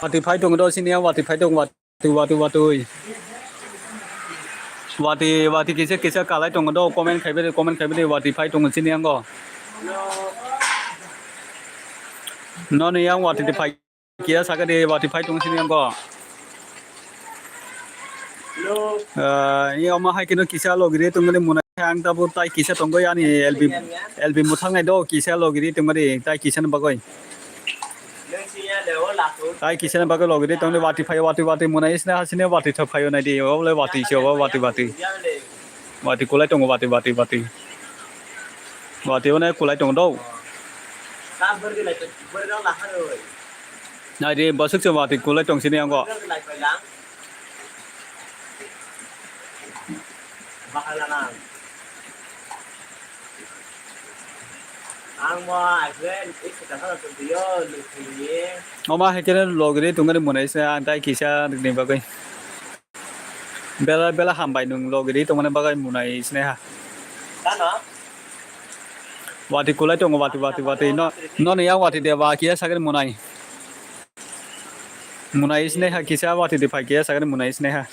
Watwi phai tongo do sini, watwi phai tongo, watwi, watwi, watwi. Watwi, watwi kisa, kisa kalai tongo do, comment khaibai de, comment khaibai de, watwi phai tongo sini yango. Noni yang watwi phai. Kisa sakha de watwi phai tong sini yango. Hello. Ah, ini omo hai kino kisa logi de tongmani muna. Ang tabuk tai kisa tongwi ani L B, L B mwthang nai do kisa logiri tongmani tai kisa ni bagwi. Tai kisa ni bagwi logiri tongni watwi phaio, watwi watwi mwnai isna hasini watwi thok phaio naidi, obo le watwi se, obo watwi watwi. Watwi kulai tongo, watwi, watwi, watwi. Watwi one kulai tongo do. Naidi bwswk se watwi kulai tong sini ango. Ang mo aise isi kasa na tuyo lukuni. Oma hekene logiri tongani mwnai se ang tai kisa ni bagwi. Bela bela hambai nwng logiri tongmani bagwi mwnai sinai ha. Tano? Watwi kulai tongo, watwi, watwi, watwi. No, no ni yang watwi de ba kiya sagri mwnai. Mwnai sinai ha kisa watwi de phai kiya sagri mwnai sinai ha.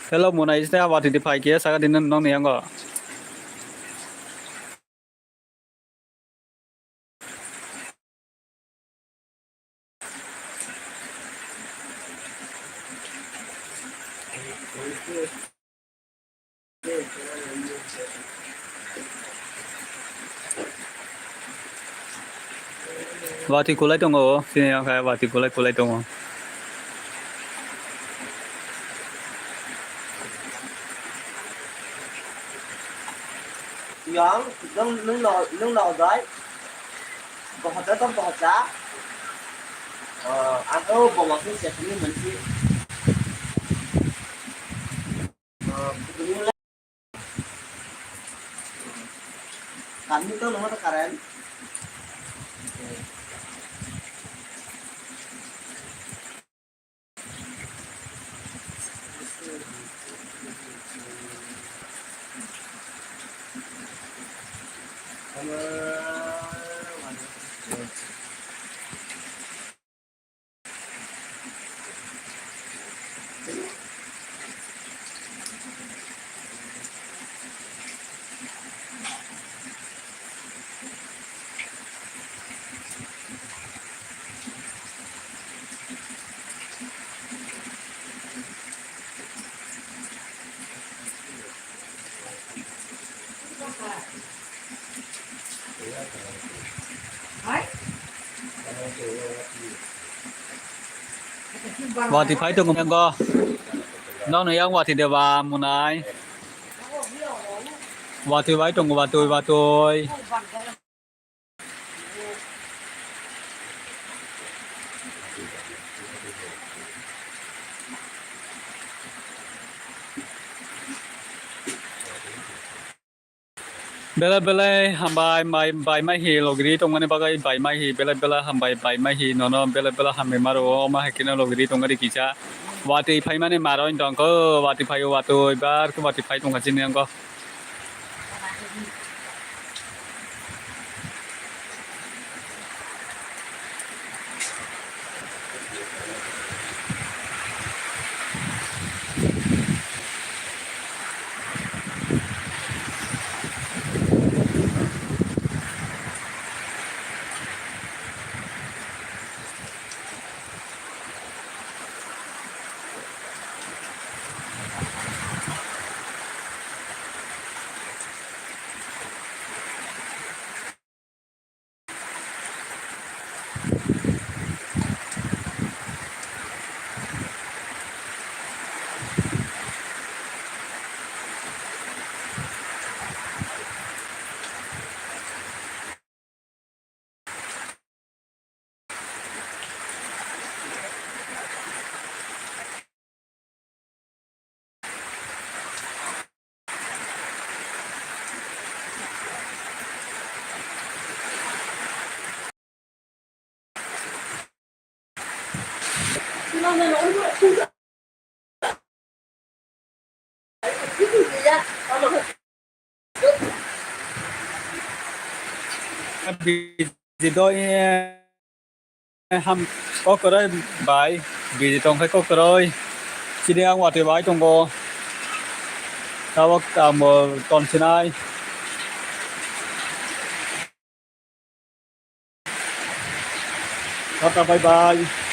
Hello, mwnai isna watwi di phai khe saka din nong ni yango. Watwi kulai tongo, chini wngkha watwi kulai kulai tongo. Yang, nung, nung no, nung no dai. Bohota to bohota. Ah, ang to bomo sing setini mansi. Kami to nungma to karen. Watwi phai tongo mengo. Nono yang watwi deba munai. Watwi bai tongo, watwi, watwi. Belai belai hambai, mai, bai mai hi logiri tongmani bagwi bai mai hi belai belai hambai, bai mai hi nono belai belai hambai maro, o ma hai khe no logiri tongmani kisa. Watwi phaimani maro wng tongkho, watwi phaio watwi, bar khe watwi phai tongkha chini wngkho. Biji do, eh, ham, kokroi bai, biji tongkhai kokroi. Chini ang watwi bai tongo. Tabok ang bo ton sinai. Tata, bye bye.